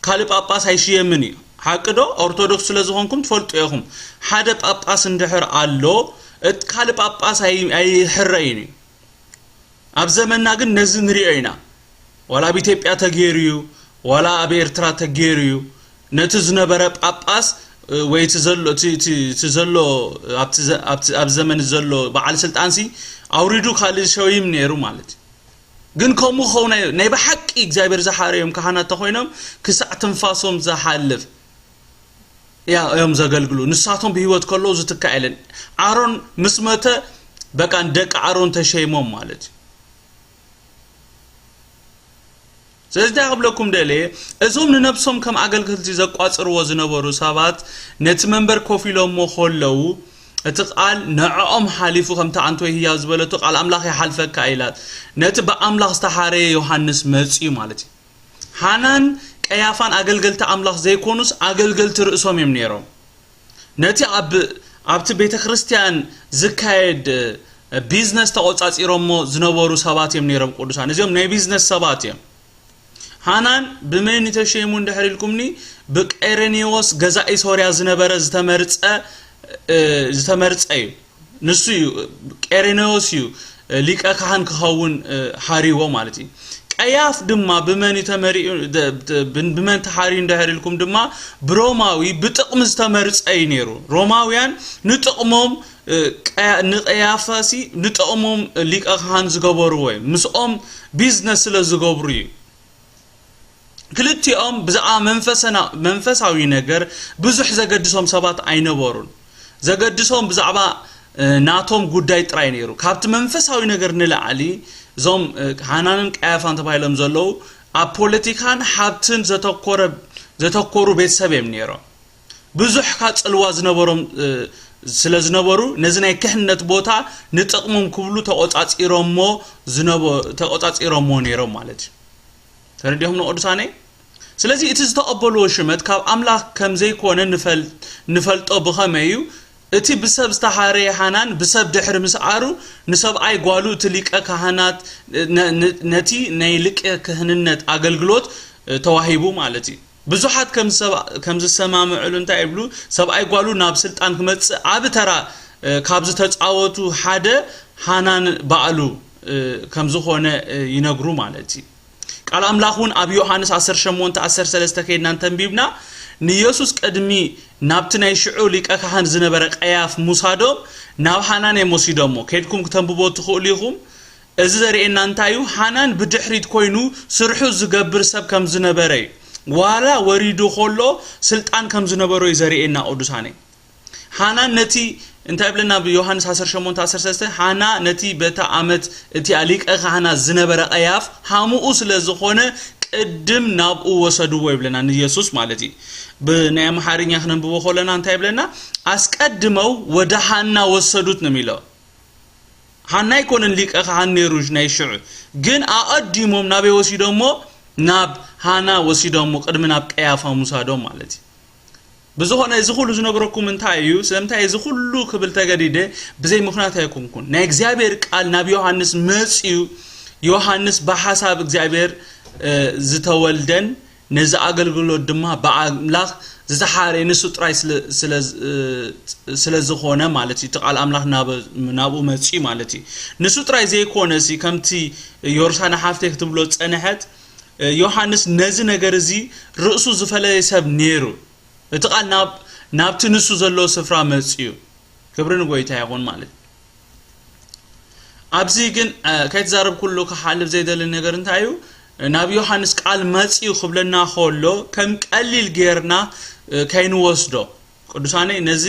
ካልእ ጳጳስ ኣይሽየምን እዩ። ሓቂ ዶ? ኦርቶዶክስ ስለ ዝኾንኩም ትፈልጡ ኢኹም። ሓደ ጳጳስ እንድሕር ኣሎ፣ እት-፣ ካልእ ጳጳስ ኣይ-፣ ኣይሕረይን እዩ። ኣብ ዘመንና ግን ነዚ ንሪኦ ኢና። ዋላ ኣብ ኢትዮጵያ ተገይሩ እዩ፣ ዋላ ኣብ ኤርትራ ተገይሩ እዩ። ነቲ ዝነበረ ጳጳስ፣ እ፣ ወይ እቲ ዘሎ፣ እቲ፣ እቲ፣ እቲ ዘሎ፣ ኣብቲ ዘ-፣ ኣብቲ፣ ኣብ ዘመን ዘሎ በዓል ስልጣንሲ ኣውሪዱ ካልእ ሸይም ነይሩ ማለት እዩ። ግን ከምኡ ክኸውን ኣይ-፣ ናይ ብሓቂ እግዚኣብሔር ዝሓረዮም ካህናት ተኾይኖም ክሳዕ ትንፋሶም ዝሓልፍ እያ እዮም ዘገልግሉ። ንሳቶም ብህይወት ከለዉ ዝትካእ የለን። ኣሮን ምስ መተ፣ በቃ ንደቂ ኣሮን ተሸይሞም ማለት እዩ። ስለዚ እንታይ ክብለኩም ደልየ፣ እዞም ንነብሶም ከም ኣገልገልቲ ዘቋጽርዎ ዝነበሩ ሰባት ነቲ መንበር ኮፍ ኢሎሞ ከለዉ፣ እቲ ቃል ንዕኦም ሓሊፉ፣ ከምቲ ኣንቶይ ህያው ዝበለቶ፣ ቃል ኣምላኽ ይሓልፈካ ኢላት። ነቲ ብኣምላኽ ዝተሓረየ ዮሃንስ መጺኡ ማለት እዩ። ሓናን ቀያፋን ኣገልገልቲ ኣምላኽ ዘይኮኑስ ኣገልገልቲ ርእሶም እዮም ነይሮም። ነቲ ኣብ፣ ኣብቲ ቤተ ክርስቲያን ዝካየድ፣ እ፣ ቢዝነስ ተቖጻጺሮሞ ዝነበሩ ሰባት እዮም ነይሮም ቅዱሳን። እዚኦም ናይ ቢዝነስ ሰባት እዮም። ሓናን ብመን እዩ ተሸይሙ እንድሕር ኢልኩምኒ፣ ብቄሬኔዎስ ገዛኢ ሶርያ ዝነበረ ዝተመርጸ፣ እ፣ ዝተመርጸ እዩ። ንሱ እዩ፣ ቄሬኔዎስ እዩ፣ እ፣ ሊቀ ካህን ክኸውን፣ እ፣ ሓሪዎ ማለት እዩ። ቀያፍ ድማ ብመን እዩ ተመሪኡ፣ ደ-፣ ደ-፣ ብ-፣ ብመን ተሓርዩ እንድሕር ኢልኩም ድማ ብሮማዊ ብጥቕሚ ዝተመርጸ እዩ ነይሩ። ሮማውያን ንጥቕሞም፣ እ፣ ቀያ-፣ ንቀያፋሲ ንጥቕሞም ሊቀ ካህን ዝገበርዎ እዩ። ምስኦም ቢዝነስ ስለ ዝገብሩ እዩ። ክልቲኦም ብዛዕባ መንፈሰና-፣ መንፈሳዊ ነገር ብዙሕ ዘገድሶም ሰባት ኣይነበሩን። ዘገድሶም ብዛዕባ፣ እ፣ ናቶም ጉዳይ ጥራይ ነይሩ። ካብቲ መንፈሳዊ ነገር ንላዕሊ እዞም፣ እ፣ ሃናንን ቀያፋን ተባሂሎም ዘለዉ ኣብ ፖለቲካን ሃብትን ዘተኮረ-፣ ዘተኮሩ ቤተሰብ እዮም ነይሮም። ብዙሕ ካብ ጽልዋ ዝነበሮም፣ እ፣ ስለ ዝነበሩ ነዚ ናይ ክህነት ቦታ ንጥቕሞም ክብሉ ተቖጻጺሮሞ ዝነበ-፣ ተቖጻጺሮሞ ነይሮም ማለት እዩ። ተረዲኹም ንቅዱሳነይ? ስለዚ እቲ ዝተቐበልዎ ሽመት ካብ ኣምላኽ ከም ዘይኮነ ንፈል-፣ ንፈልጦ ብኸመይ እዩ? እቲ ብሰብ ዝተሓረየ ሓናን ብሰብ ድሕሪ ምስዓሩ ንሰብኣይ ጓሉ እቲ ሊቀ ካህናት ነ-፣ ነ-፣ ነቲ ናይ ሊቀ ክህንነት ኣገልግሎት፣ እ፣ ተዋሂቡ ማለት እዩ። ብዙሓት ከም ሰብ-፣ ከም ዝሰማምዕሉ እንታይ ይብሉ? ሰብኣይ ጓሉ ናብ ስልጣን ክመጽእ ዓቢ ተራ፣ እ፣ ካብ ዝተጻወቱ ሓደ ሃናን ባዕሉ፣ እ፣ ከም ዝኾነ፣ እ፣ ይነግሩ ማለት እዩ። ቃል ኣምላኽ እውን ኣብ ዮሃንስ ዓሰርተ ሸሞንተ ዓሰርተ ሰለስተ ከይድና እንተንቢብና፣ ንየሱስ ቅድሚ ናብቲ ናይ ሽዑ ሊቀ ካህን ዝነበረ ቀያፍ ምውሳዶም ናብ ሃናን እዮም ወሲዶሞ። ከይድኩም ክተንብቦ ትኽእሉ ኢኹም። እዚ ዘርእየና እንታይ እዩ? ሃናን ብድሕሪት ኮይኑ ስርሑ ዝገብር ሰብ ከም ዝነበረ እዩ። ዋላ ወሪዱ ከሎ ስልጣን ከም ዝነበሮ እዩ ዘርእየና ቅዱሳነይ። ሃናን ነቲ፣ እንታይ ይብለና? ብዮሃንስ ዓሰርተ ሸሞንተ ዓሰርተ ሰለስተ፣ ሃና ነቲ በታ ኣመት እቲኣ ሊቀ ካህናት ዝነበረ ቀያፍ ሃምኡ ስለ ዝኾነ ቅድም ናብኡ ወሰድዎ ይብለና፣ ንየሱስ ማለት እዩ። ብናይ ኣምሓርኛ ክነንብቦ ከለና እንታይ ይብለና? አስቀድመው ወደ ሃና ወሰዱት ነው የሚለው። ሃና ኣይኮነን ሊቀ ካህን ነይሩ ናይ ሽዑ፣ ግን ኣቐዲሞም ናበይ ወሲዶሞ? ናብ ሃና ወሲዶሞ፣ ቅድሚ ናብ ቀያፋ ምውሳዶም ማለት እዩ። ብዝኾነ እዚ ኩሉ ዝነግረኩም እንታይ እዩ? ስለምንታይ እዚ ኩሉ ክብል ተገዲደ? ብዘይ ምኽንያት ኣይኮንኩን። ናይ እግዚኣብሔር ቃል ናብ ዮሃንስ መጽዩ፣ ዮሃንስ ብሓሳብ እግዚኣብሔር ዝተወልደን ነዚ ኣገልግሎት ድማ ብኣምላኽ ዝተሓረየ ንሱ ጥራይ ስለ ዝኾነ ማለት እዩ። እቲ ቃል ኣምላኽ ናብኡ መጽዩ ማለት እዩ። ንሱ ጥራይ ዘይኮነ ሲ ከምቲ ዮርሳና ሓፍተይ ክትብሎ ዝጸንሐት፣ ዮሃንስ ነዚ ነገር እዚ ርእሱ ዝፈለየ ሰብ ነይሩ። እቲ ቃል ናብ ናብቲ ንሱ ዘለዎ ስፍራ መጽዩ። ክብሪ ንጎይታ ይኹን ማለት እዩ። ኣብዚ ግን ከይተዛረብኩሉ ክሓልፍ ዘይደሊ ነገር እንታይ እዩ? ናብ ዮሃንስ ቃል መጽዩ ክብለና ከሎ ከም ቀሊል ጌርና ከይንወስዶ ቅዱሳነይ ነዚ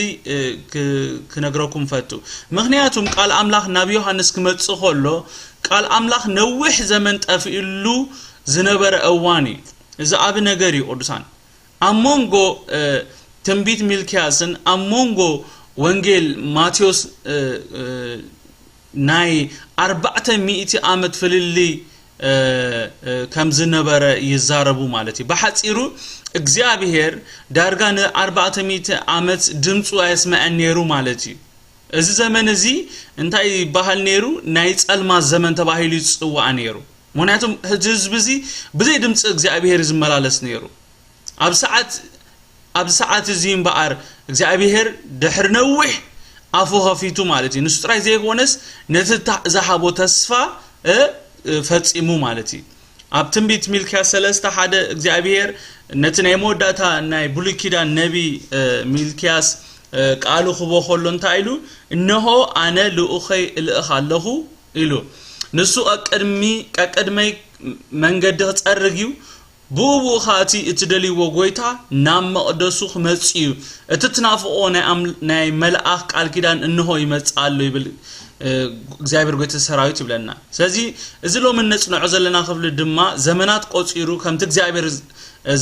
ክነግረኩም ፈቱ። ምክንያቱም ቃል ኣምላኽ ናብ ዮሃንስ ክመጽእ ከሎ ቃል ኣምላኽ ነዊሕ ዘመን ጠፊእሉ ዝነበረ እዋን እዩ። እዚ ዓቢ ነገር እዩ ቅዱሳን። ኣብ መንጎ ትንቢት ሚልክያስን ኣብ መንጎ ወንጌል ማቴዎስ ናይ ኣርባዕተ ሚእቲ ዓመት ፍልልይ ከም ዝነበረ ይዛረቡ ማለት እዩ። ብሓጺሩ እግዚኣብሔር ዳርጋ ንኣርባዕተ ሚእቲ ዓመት ድምፁ ኣየስምዐን ነይሩ ማለት እዩ። እዚ ዘመን እዚ እንታይ ይበሃል ነይሩ? ናይ ጸልማት ዘመን ተባሂሉ ይጽዋዕ ነይሩ። ምክንያቱም እዚ ህዝቢ እዚ ብዘይ ድምፂ እግዚኣብሔር ዝመላለስ ነይሩ። ኣብ ሰዓት ኣብዚ ሰዓት እዚ እምበኣር እግዚኣብሔር ድሕሪ ነዊሕ ኣፉ ከፊቱ ማለት እዩ። ንሱ ጥራይ ዘይኮነስ ነቲ ዝሃቦ ተስፋ ፈጺሙ ማለት እዩ። ኣብ ትንቢት ሚልክያስ ሰለስተ ሓደ እግዚኣብሔር ነቲ ናይ መወዳእታ ናይ ብሉይ ኪዳን ነቢ ሚልክያስ ቃሉ ክቦ ከሎ እንታይ ኢሉ? እነሆ ኣነ ልኡኸይ እልእኽ ኣለኹ ኢሉ። ንሱ ቀቅድሚ ቀቅድመይ መንገዲ ክጸርግ እዩ። ብኡ ብኡ ኸኣ እቲ እትደልይዎ ጐይታ ናብ መቕደሱ ክመጽእ እዩ። እቲ ትናፍቕዎ ናይ ኣም-፣ ናይ መልኣኽ ቃል ኪዳን እንሆ ይመጽእ ኣሎ ይብል፣ እ፣ እግዚኣብሔር ጐይታ ሰራዊት ይብለና። ስለዚ እዚ ሎሚ እነጽንዖ ዘለና ክፍሊ ድማ ዘመናት ቆጺሩ ከምቲ እግዚኣብሔር ዝ-፣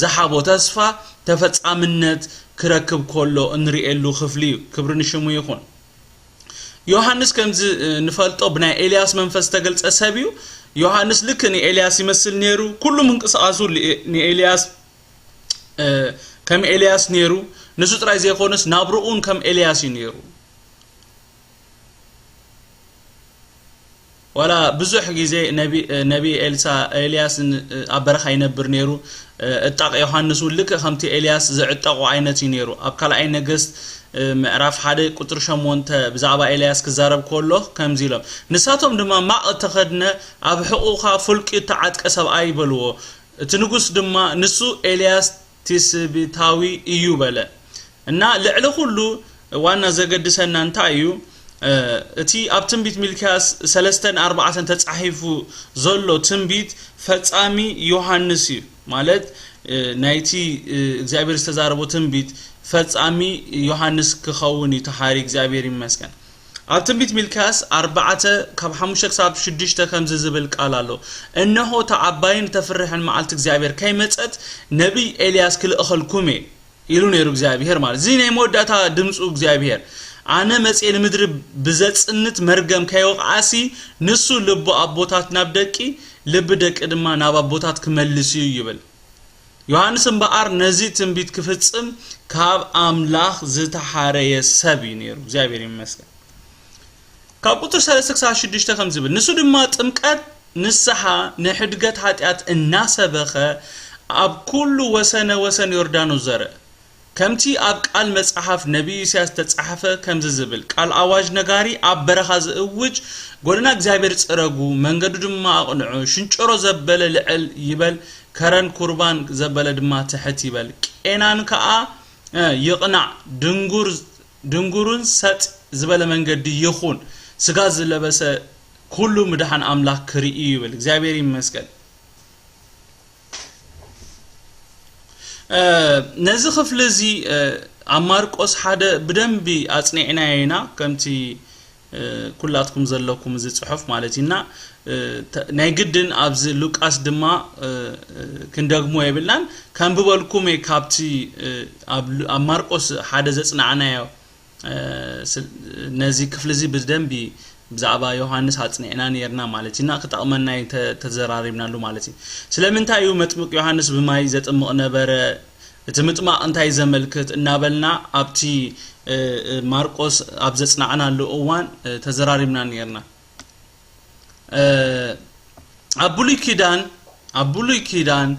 ዝሃቦ ተስፋ ተፈጻምነት ክረክብ ከሎ እንርእየሉ ክፍሊ እዩ። ክብሪ ንሽሙ ይኹን። ዮሃንስ ከምዚ ንፈልጦ ብናይ ኤልያስ መንፈስ ዝተገልጸ ሰብ እዩ። ዮሃንስ ልክ ንኤልያስ ይመስል ነይሩ። ኩሉ ምንቅስቓሱ ል-፣ ንኤልያስ፣ እ፣ ከም ኤልያስ ነይሩ። ንሱ ጥራይ ዘይኮነስ ናብርኡን ከም ኤልያስ እዩ ነይሩ። ዋላ ብዙሕ ግዜ ነቢ፣ ነቢ ኤልሳ፣ ኤልያስ ን-፣ ኣብ በረኻ ይነብር ነይሩ። እጣቕ ዮሃንስ እውን ልክዕ ከምቲ ኤልያስ ዝዕጠቑ ዓይነት እዩ ነይሩ። ኣብ ካልኣይ ነገስት ምዕራፍ ሓደ ቁጽሪ ሸሞንተ ብዛዕባ ኤልያስ ክዛረብ ከሎ ከምዚ ኢሎም፣ ንሳቶም ድማ ማቕ እተኸድነ ኣብ ሕቑኻ ፍልቂ እተዓጥቀ ሰብኣይ በልዎ። እቲ ንጉስ ድማ ንሱ ኤልያስ ቲስቢታዊ እዩ በለ። እና ልዕሊ ኩሉ ዋና ዘገድሰና እንታይ እዩ? እ፣ እቲ ኣብ ትንቢት ሚልክያስ ሰለስተን ኣርባዕተን ተጻሒፉ ዘሎ ትንቢት ፈጻሚ ዮሃንስ እዩ። ማለት፣ እ፣ ናይቲ፣ እ፣ እግዚኣብሔር ዝተዛረቦ ትንቢት ፈጻሚ ዮሃንስ ክኸውን እዩ። ተሓሪ እግዚኣብሔር ይመስገን። ኣብ ትንቢት ሚልክያስ ኣርባዕተ ካብ ሓሙሽተ ክሳብ ሽዱሽተ ከምዚ ዝብል ቃል ኣሎ። "እንሆ እታ ዓባይን ተፍርሕን መዓልቲ እግዚኣብሔር ከይመጸት ነቢይ ኤልያስ ክልእኸልኩም እየ" ኢሉ ነይሩ እግዚኣብሔር ማለት። እዚ ናይ መወዳእታ ድምፁ እግዚኣብሔር፣ "ኣነ መጽኤ ንምድሪ ብዘጽንት መርገም ከይወቕዓሲ ንሱ ልቢ ኣቦታት ናብ ደቂ፣ ልቢ ደቂ ድማ ናብ ኣቦታት ክመልስ እዩ" ይብል። ዮሃንስ እምበኣር ነዚ ትንቢት ክፍጽም ካብ ኣምላኽ ዝተሓረየ ሰብ እዩ ነይሩ። እግዚኣብሔር ይመስገን። ካብ ቁጽሪ ሰለስተ ክሳብ ሽዱሽተ ከም ዝብል፣ ንሱ ድማ ጥምቀት ንስሓ ንሕድገት ሓጢኣት እናሰበኸ ኣብ ኩሉ ወሰነ ወሰን ዮርዳኖስ ዘረ። ከምቲ ኣብ ቃል መጽሓፍ ነቢይ ኢሳያስ ዝተጻሕፈ ከምዚ ዝብል፣ ቃል ኣዋጅ ነጋሪ ኣብ በረኻ ዝእውጅ፣ "ጎደና እግዚኣብሔር ጽረጉ፣ መንገዱ ድማ ኣቕንዑ፣ ሽንጭሮ ዘበለ ልዕል ይበል፣ ከረን ኩርባን ዘበለ ድማ ትሕት ይበል፣ ቄናን ከኣ፣ እ፣ ይቕናዕ፣ ድንጉር፣ ድንጉሩን ሰጥ ዝበለ መንገዲ ይኹን፣ ስጋ ዝለበሰ ኩሉ ምድሓን ኣምላኽ ክርኢ" ይብል። እግዚኣብሔር ይመስገን። እ፣ ነዚ ክፍሊ እዚ፣ እ፣ ኣብ ማርቆስ ሓደ ብደንቢ ኣጽኒዕናዮ ኢና፣ ከምቲ ኩላትኩም ዘለኩም እዚ ጽሑፍ ማለት እዩ። እና ናይ ግድን ኣብዚ ሉቃስ ድማ ክንደግሞ የብልናን። ከንብበልኩም እየ ካብቲ ኣብ ማርቆስ ሓደ ዘጽናዕናዮ። ነዚ ክፍሊ እዚ ብደንቢ ብዛዕባ ዮሃንስ ኣጽኒዕና ነርና ማለት እዩ። እና ክጠቕመና እዩ ተዘራሪብናሉ ማለት እዩ። ስለምንታይ እዩ መጥምቅ ዮሃንስ ብማይ ዘጥምቕ ነበረ? እቲ ምጥማቕ እንታይ ዘመልክት እናበልና ኣብቲ ማርቆስ ኣብ ዘጽናዕናሉ እዋን ተዘራሪብና ነርና። ኣብ ብሉይ ኪዳን ኣብ ብሉይ ኪዳን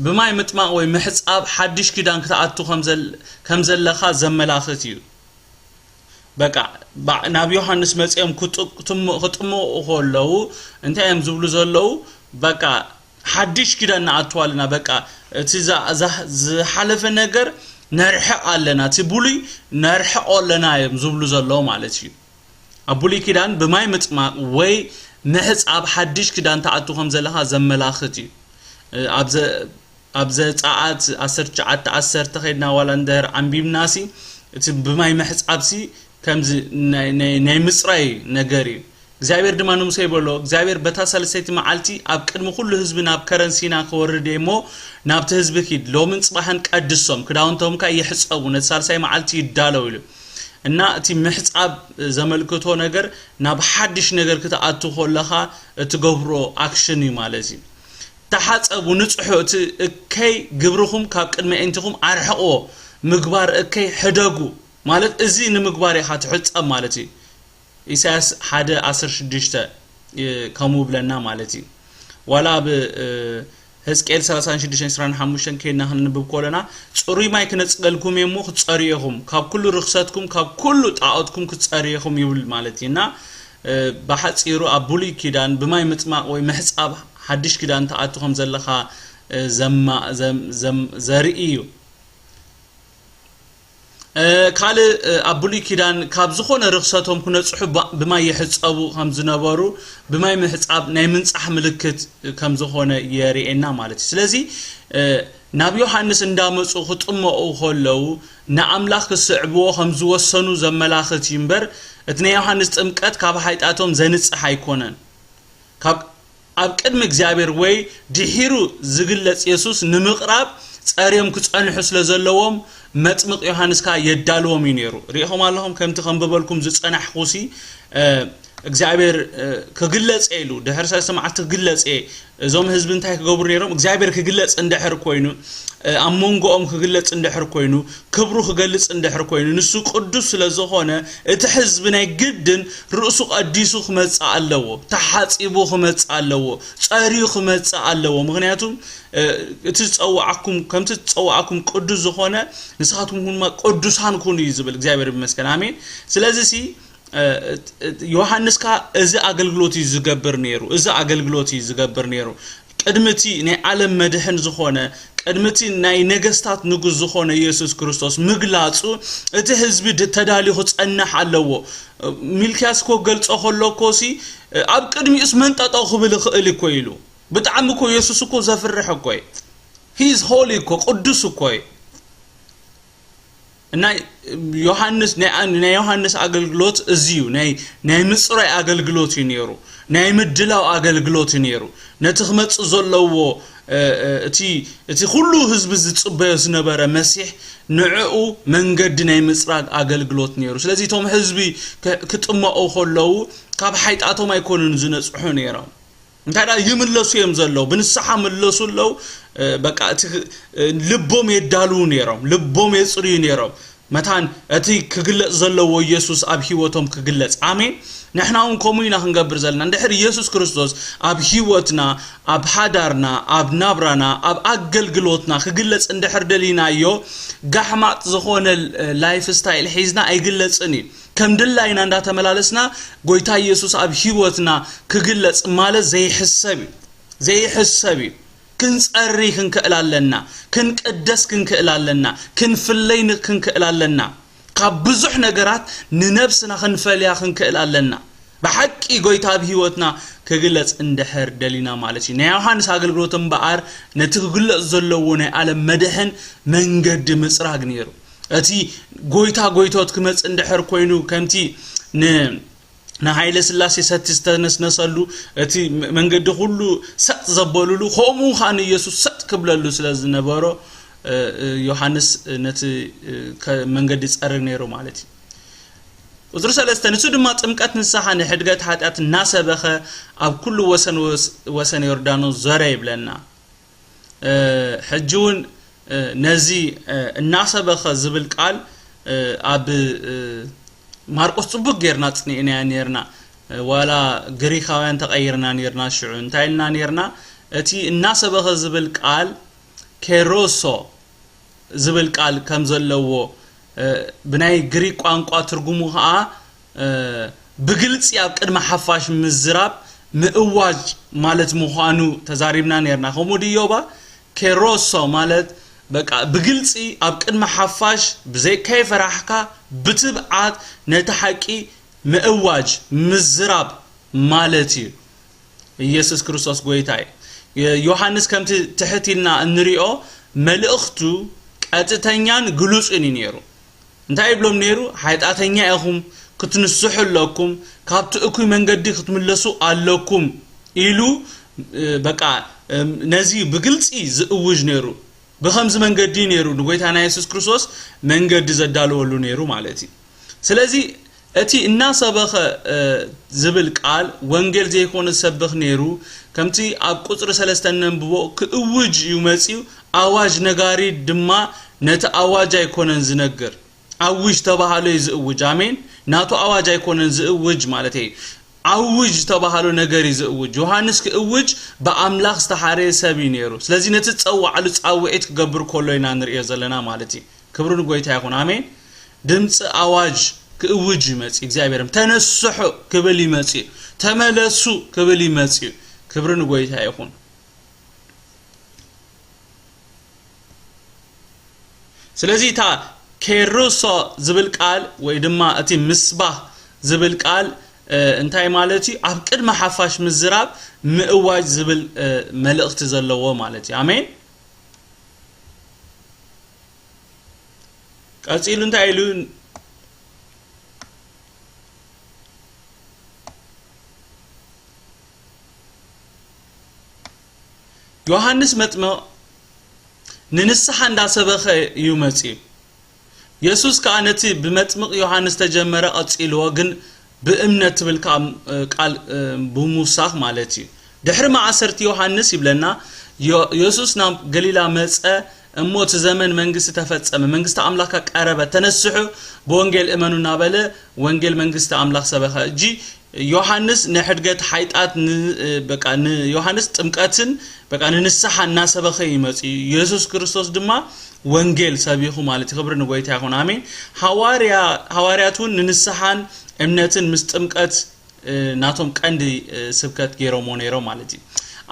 ብማይ ምጥማቕ ወይ ምሕጻብ ሓድሽ ኪዳን ክትኣቱ ከም ዘለኻ ዘመላኽት እዩ። በቃ ናብ ዮሃንስ መጺኦም ክጥምቑ ከለዉ እንታይ እዮም ዝብሉ ዘለዉ? በቃ ሓድሽ ኪዳን ንኣቱ ኣለና። በቃ እቲ ዝሓለፈ ነገር ነርሕቕ ኣለና፣ እቲ ብሉይ ነርሕቖ ኣለና እዮም ዝብሉ ዘለዉ ማለት እዩ። ኣብ ብሉይ ኪዳን ብማይ ምጥማቕ ወይ ምሕጻብ ሓድሽ ኪዳን ትኣቱ ከም ዘለኻ ዘመላኽት እዩ። ኣብ ዘ ኣብ ዘጸኣት ዓሰርተ ትሽዓተ ዓሰርተ ከይድና ዋላ እንድሕር ዓንቢብናሲ እቲ ብማይ ምሕጻብሲ ከምዚ ናይ ምጽራይ ነገር እዩ። እግዚኣብሔር ድማ ንሙሴ ይበሎ፣ እግዚኣብሔር በታ ሳልሰይቲ መዓልቲ ኣብ ቅድሚ ኩሉ ህዝቢ ናብ ከረን ሲና ክወርድ እየ እሞ ናብቲ ህዝቢ ኪድ፣ ሎምን ጽባሕን ቀድሶም፣ ክዳውንቶም ከኣ ይሕጸቡ፣ ነቲ ሳልሳይ መዓልቲ ይዳለው ኢሉ። እና እቲ ምሕጻብ ዘመልክቶ ነገር ናብ ሓድሽ ነገር ክትኣቱ ከለኻ እትገብሮ ኣክሽን እዩ ማለት እዩ። ተሓጸቡ፣ ንጽሑ፣ እቲ እከይ ግብርኹም ካብ ቅድሚ ኣዒንትኹም ኣርሕቕዎ፣ ምግባር እከይ ሕደጉ ማለት እዚ ንምግባር ኢኻ ትሕጸብ ማለት እዩ። ኢሳያስ ሓደ ዓሰርተ ሽዱሽተ ከምኡ ብለና ማለት እዩ። ዋላ ኣብ ሕዝቅኤል ሰላሳን ሽዱሽተን ዕስራን ሓሙሽተን ከይድና ክንንብብ ከለና ጽሩይ ማይ ክነጽገልኩም እየ እሞ ክትጸርዩ ኢኹም፣ ካብ ኩሉ ርኽሰትኩም ካብ ኩሉ ጣዖትኩም ክትጸርዩ ኢኹም ይብል ማለት እዩ። እና ብሓጺሩ ኣብ ብሉይ ኪዳን ብማይ ምጥማቕ ወይ ምሕጻብ ሓድሽ ኪዳን ትኣቱ ከም ዘለኻ ዘርኢ እዩ። ካልእ ኣብ ብሉይ ኪዳን ካብ ዝኾነ ርኽሰቶም ክነጽሑ ብማይ ይሕጸቡ ከም ዝነበሩ ብማይ ምሕጻብ ናይ ምንጻሕ ምልክት ከም ዝኾነ የርእየና ማለት እዩ። ስለዚ ናብ ዮሃንስ እንዳመጹ ክጥመቑ ከለዉ ንኣምላኽ ክስዕብዎ ከም ዝወሰኑ ዘመላኽት እዩ እምበር እቲ ናይ ዮሃንስ ጥምቀት ካብ ሓጢኣቶም ዘንጽሕ ኣይኮነን። ካብ ኣብ ቅድሚ እግዚኣብሔር ወይ ድሒሩ ዝግለጽ የሱስ ንምቕራብ ጸርዮም ክጸንሑ ስለ ዘለዎም መጥምቕ ዮሃንስ ከኣ የዳልዎም እዩ ነይሩ። ርኢኹም ኣለኹም ከምቲ ከንብበልኩም ዝጸናሕኩሲ እግዚኣብሔር ክግለጽ እየ ኢሉ ድሕሪ ሰለስተ መዓልቲ ክግለጽ እየ። እዞም ህዝቢ እንታይ ክገብሩ ነይሮም? እግዚኣብሔር ክግለጽ እንድሕር ኮይኑ ኣብ መንጎኦም ክግለጽ እንድሕር ኮይኑ ክብሩ ክገልጽ እንድሕር ኮይኑ ንሱ ቅዱስ ስለ ዝኾነ እቲ ህዝቢ ናይ ግድን ርእሱ ቀዲሱ ክመጽእ ኣለዎ፣ ተሓጺቡ ክመጽእ ኣለዎ፣ ጸርዩ ክመጽእ ኣለዎ። ምክንያቱ እቲ ዝጸዋዓኩም ከምቲ ዝጸዋዓኩም ቅዱስ ዝኾነ ንስኻትኩም ድማ ቅዱሳን ኩኑ እዩ ዝብል እግዚኣብሔር ይመስገን። ኣሜን። ስለዚ ሲ ዮሃንስ ከኣ እዚ ኣገልግሎት እዩ ዝገብር ነይሩ። እዚ ኣገልግሎት እዩ ዝገብር ነይሩ። ቅድሚ እቲ ናይ ዓለም መድሕን ዝኾነ ቅድሚ እቲ ናይ ነገስታት ንጉስ ዝኾነ ኢየሱስ ክርስቶስ ምግላጹ እቲ ህዝቢ ተዳልዩ ክጸንሕ ኣለዎ። ሚልክያስ እኮ ገልጾ ከሎ እኮ ሲ ኣብ ቅድሚኡስ መንጠጠው ክብል ይኽእል እኮ ኢሉ። ብጣዕሚ እኮ ኢየሱስ እኮ ዘፍርሕ እኮ እዩ። He is holy እኮ ቅዱስ እኮ እዩ። እና ዮሃንስ ናይ ዮሃንስ ኣገልግሎት እዚ እዩ። ናይ ምጽራይ ኣገልግሎት እዩ ነይሩ። ናይ ምድላው ኣገልግሎት እዩ ነይሩ። ነቲ ክመጽእ ዘለዎ እቲ እቲ ኩሉ ህዝቢ ዝጽበዮ ዝነበረ መሲሕ ንዕኡ መንገዲ ናይ ምጽራግ ኣገልግሎት ነይሩ። ስለዚ እቶም ህዝቢ ክጥመቑ ከለዉ ካብ ሓይጣቶም ኣይኮኑን ዝነጽሑ ነይሮም። እንታይ ደኣ ይምለሱ እዮም ዘለዉ፣ ብንስሓ ምለሱ ኣለዉ። በቃ እቲ ልቦም የዳልዉ ነይሮም፣ ልቦም የጽርዩ ነይሮም። መታን እቲ ክግለጽ ዘለዎ ኢየሱስ ኣብ ህይወቶም ክግለጽ። ኣሜን። ንሕና እውን ከምኡ ኢና ክንገብር ዘለና። እንድሕር ኢየሱስ ክርስቶስ ኣብ ህይወትና፣ ኣብ ሓዳርና፣ ኣብ ናብራና፣ ኣብ ኣገልግሎትና ክግለጽ እንድሕር ደሊናዮ፣ ጋሕማጥ ዝኾነ ላይፍ ስታይል ሒዝና ኣይግለጽን እዩ። ከም ድላይና እንዳተመላለስና ጎይታ ኢየሱስ ኣብ ህይወትና ክግለጽ ማለት ዘይሕሰብ እዩ። ዘይሕሰብ እዩ። ክንጸሪ ክንክእል ኣለና። ክንቅደስ ክንክእል ኣለና። ክንፍለይ ክንክእል ኣለና። ካብ ብዙሕ ነገራት ንነብስና ክንፈልያ ክንክእል ኣለና። ብሓቂ ጎይታ ኣብ ህይወትና ክግለጽ እንድሕር ደሊና ማለት እዩ። ናይ ዮሃንስ ኣገልግሎት እምበኣር ነቲ ክግለጽ ዘለዎ ናይ ዓለም መድሕን መንገዲ ምጽራግ ነይሩ። እቲ ጎይታ ጎይቶት ክመጽእ እንድሕር ኮይኑ፣ ከምቲ ን-፣ ንሃይለ ስላሴ ሰቲ ዝተነስነሰሉ፣ እቲ መ-፣ መንገዲ ኩሉ ሰጥ ዘበሉሉ፣ ከምኡ ኸኣ ንኢየሱስ ሰጥ ክብለሉ ስለ ዝነበሮ፣ እ፣ እ፣ ዮሃንስ ነቲ፣ እ፣ ከ-፣ መንገዲ ይጸርግ ነይሩ ማለት እዩ። ቁጽሪ ሰለስተ፣ ንሱ ድማ ጥምቀት ንስሓ ንሕድገት ሓጢኣት እናሰበኸ ኣብ ኩሉ ወሰን ወስ-፣ ወሰን ዮርዳኖስ ዞረ ይብለና። እ፣ ሕጂ እውን፣ እ፣ ነዚ፣ እ፣ እናሰበኸ ዝብል ቃል፣ እ፣ ኣብ፣ እ፣ ማርቆስ ጽቡቅ ጌርና ጽኒዕናያ ኔርና። እ፣ ዋላ ግሪኻውያን ተቐይርና ኔርና፣ ሽዑ እንታይ ኢልና ኔርና? እቲ እናሰበኸ ዝብል ቃል ኬሮሶ ዝብል ቃል ከም ዘለዎ፣ እ፣ ብናይ ግሪክ ቋንቋ ትርጉሙ ኸኣ፣ እ፣ ብግልጺ ኣብ ቅድሚ ሓፋሽ ምዝራብ፣ ምእዋጅ ማለት ምዃኑ ተዛሪብና ኔርና። ከምኡ ድዮባ? ኬሮሶ ማለት በቃ ብግልጺ ኣብ ቅድሚ ሓፋሽ ብዘይ ከይፈራሕካ ብትብዓት ነቲ ሓቂ ምእዋጅ፣ ምዝራብ ማለት እዩ። ኢየሱስ ክርስቶስ ጎይታ እዩ። የ-፣ ዮሃንስ ከምቲ ትሕት ኢልና እንሪኦ መልእኽቱ ቀጥተኛን ግሉጽን እዩ ነይሩ። እንታይ ይብሎም ነይሩ? ሓጢኣተኛ ኢኹም፣ ክትንስሑ ኣለኩም፣ ካብቲ እኩይ መንገዲ ክትምለሱ ኣለኩም ኢሉ፣ እ፣ በቃ፣ እም፣ ነዚ ብግልጺ ዝእውጅ ነይሩ። ብኸምዚ መንገዲ ነይሩ ንጎይታና የሱስ ክርስቶስ መንገዲ ዘዳለወሉ ነይሩ ማለት እዩ። ስለዚ እቲ እናሰበኸ፣ እ፣ ዝብል ቃል ወንጌል ዘይኮነ ዝሰብኽ ነይሩ። ከምቲ ኣብ ቁጽሪ ሰለስተ እነንብቦ፣ ክእውጅ እዩ መጺኡ፣ ኣዋጅ ነጋሪ ድማ ነቲ ኣዋጅ ኣይኮነን ዝነግር። ኣውጅ ተባህሎ እዩ ዝእውጅ። ኣሜን። ናቱ ኣዋጅ ኣይኮነን ዝእውጅ ማለት እዩ። ኣውጅ ተባህሎ ነገር እዩ ዝእውጅ። ዮሃንስ ክእውጅ ብኣምላኽ ዝተሓረየ ሰብ እዩ ነይሩ። ስለዚ ነቲ ዝጸዋዕሉ ጻውዒት ክገብር ከሎ ኢና ንርእዮ ዘለና ማለት እዩ። ክብሪ ንጎይታ ይኹን። ኣሜን። ድምፂ ኣዋጅ ክእውጅ ይመጽእ። እግዚኣብሔር ተነስሑ ክብል ይመጽእ። ተመለሱ ክብል ይመጽእ። ክብሪ ንጎይታ ይኹን። ስለዚ እታ ኬሩሶ ዝብል ቃል ወይ ድማ እቲ ምስባህ ዝብል ቃል፣ እ፣ እንታይ ማለት እዩ? ኣብ ቅድሚ ሓፋሽ ምዝራብ ምእዋጅ ዝብል፣ እ፣ መልእኽቲ ዘለዎ ማለት እዩ። ኣሜን። ቀጺሉ እንታይ ኢሉ? ዮሃንስ መጥምቕ ንንስሓ እንዳሰበኸ እዩ መጺኡ። የሱስ ከኣ ነቲ ብመጥምቕ ዮሃንስ ተጀመረ ቀጺልዎ፣ ግን ብእምነት ትብል ከኣ፣ እ፣ ቃል፣ እ፣ ብምውሳኽ ማለት እዩ። ድሕሪ ማእሰርቲ ዮሃንስ ይብለና፣ ዮ-፣ የሱስ ናብ ገሊላ መጸ፣ እሞ እቲ ዘመን መንግስቲ ተፈጸመ፣ መንግስቲ ኣምላኽ ቀረበ፣ ተነስሑ፣ ብወንጌል እመኑ እናበለ ወንጌል መንግስቲ ኣምላኽ ሰበኸ። እጂ ዮሃንስ ንሕድገት ሓይጣት ን-፣ በቃ ንዮሃንስ ጥምቀትን በቃ ንንስሓ እናሰበኸ ይመጽእ እዩ። የሱስ ክርስቶስ ድማ ወንጌል ሰቢኹ ማለት እዩ። ክብሪ ንጎይታ ይኹን። ኣሜን። ሃዋርያ-፣ ሃዋርያት እውን ንንስሓን እምነትን ምስ ጥምቀት፣ እ፣ ናቶም ቀንዲ፣ እ፣ ስብከት ገይሮምዎ ነይሮም ማለት እዩ።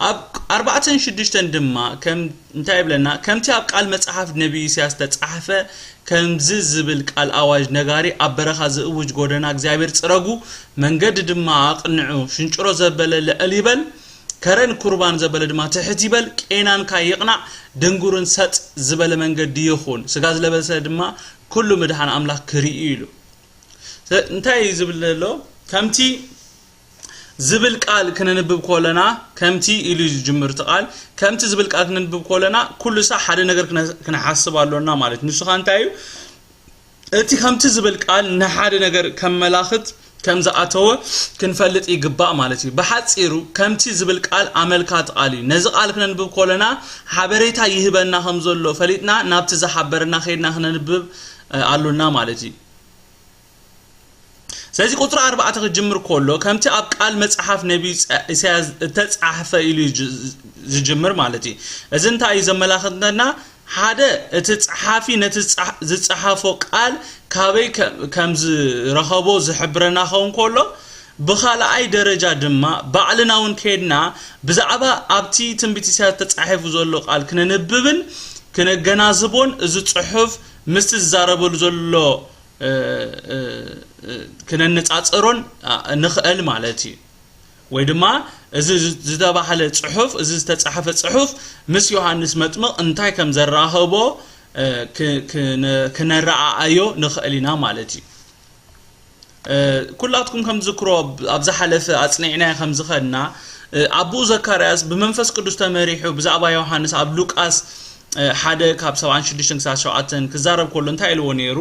ኣብ ኣርባዕተን ሽዱሽተን ድማ ከም፣ እንታይ ይብለና? ከምቲ ኣብ ቃል መጽሓፍ ነቢይ ኢሳያስ ተጻሕፈ፣ ከምዚ ዝብል ቃል ኣዋጅ ነጋሪ ኣብ በረኻ ዝእውጅ፣ ጎደና እግዚኣብሔር ጽረጉ፣ መንገዲ ድማ ኣቕንዑ፣ ሽንጭሮ ዘበለ ልዕል ይበል፣ ከረን ኩርባን ዘበለ ድማ ትሕት ይበል፣ ቄናንካ ይቕናዕ፣ ድንጉርን ሰጥ ዝበለ መንገዲ ይኹን፣ ስጋ ዝለበሰ ድማ ኩሉ ምድሓን ኣምላኽ ክርኢ ኢሉ። ስለ-፣ እንታይ እዩ ዝብል ዘሎ? ከምቲ ዝብል ቃል ክነንብብ ከለና፣ ከምቲ ኢሉ እዩ ዝጅምር እቲ ቃል። ከምቲ ዝብል ቃል ክነንብብ ከለና፣ ኩሉ ሳዕ ሓደ ነገር ክነ-፣ ክንሓስብ ኣሎና ማለት እዩ። ንሱ ኸኣ እንታይ እዩ? እቲ ከምቲ ዝብል ቃል ንሓደ ነገር ከመላኽት ከም ዝኣተወ ክንፈልጥ ይግባእ ማለት እዩ። ብሓጺሩ፣ ከምቲ ዝብል ቃል ኣመልካቲ ቃል እዩ። ነዚ ቃል ክነንብብ ከለና፣ ሓበሬታ ይህበና ከም ዘሎ ፈሊጥና፣ ናብቲ ዝሓበረና ከይድና ክነንብብ፣ እ፣ ኣሎና ማለት እዩ። ስለዚ ቁጽሪ ኣርባዕተ ክጅምር ከሎ፣ ከምቲ ኣብ ቃል መጽሓፍ ነቢይ ጸ-፣ ኢሳያስ እተጻሕፈ ኢሉ እዩ ጅ-፣ ዝጅምር ማለት እዩ። እዚ እንታይ እዩ ዘመላኽተና? ሓደ፣ እቲ ጸሓፊ ነቲ ዝጸ-፣ ዝጸሓፎ ቃል ካበይ ከ-፣ ከም ዝረኸቦ ዝሕብረና ኸውን ከሎ፣ ብኻልኣይ ደረጃ ድማ ባዕልና እውን ከይድና ብዛዕባ ኣብቲ ትንቢት ኢሳያስ ተጻሒፉ ዘሎ ቃል ክነንብብን ክነገናዝቦን፣ እዚ ጽሑፍ ምስቲ ዝዛረበሉ ዘሎ እ፣ እ፣ እ፣ ክነነጻጽሮን፣ ኣ፣ ንኽእል ማለት እዩ። ወይ ድማ እዚ ዝ-፣ ዝተባህለ ጽሑፍ፣ እዚ ዝተጻሕፈ ጽሑፍ ምስ ዮሃንስ መጥምቕ እንታይ ከም ዘራኸቦ፣ እ፣ ክ-፣ ክነ-፣ ክነረኣኣዮ ንኽእል ኢና ማለት እዩ። እ፣ ኩላትኩም ከም ትዝክሮ ኣብ-፣ ኣብ ዝሓለፈ ኣጽኒዕናዮ ከም ዝኸድና፣ እ፣ ኣቦኡ ዘካርያስ ብመንፈስ ቅዱስ ተመሪሑ ብዛዕባ ዮሃንስ ኣብ ሉቃስ፣ እ፣ ሓደ ካብ ሰብዓን ሽዱሽተን ክሳብ ሸውዓተን ክዛረብ ከሎ እንታይ ኢልዎ ነይሩ?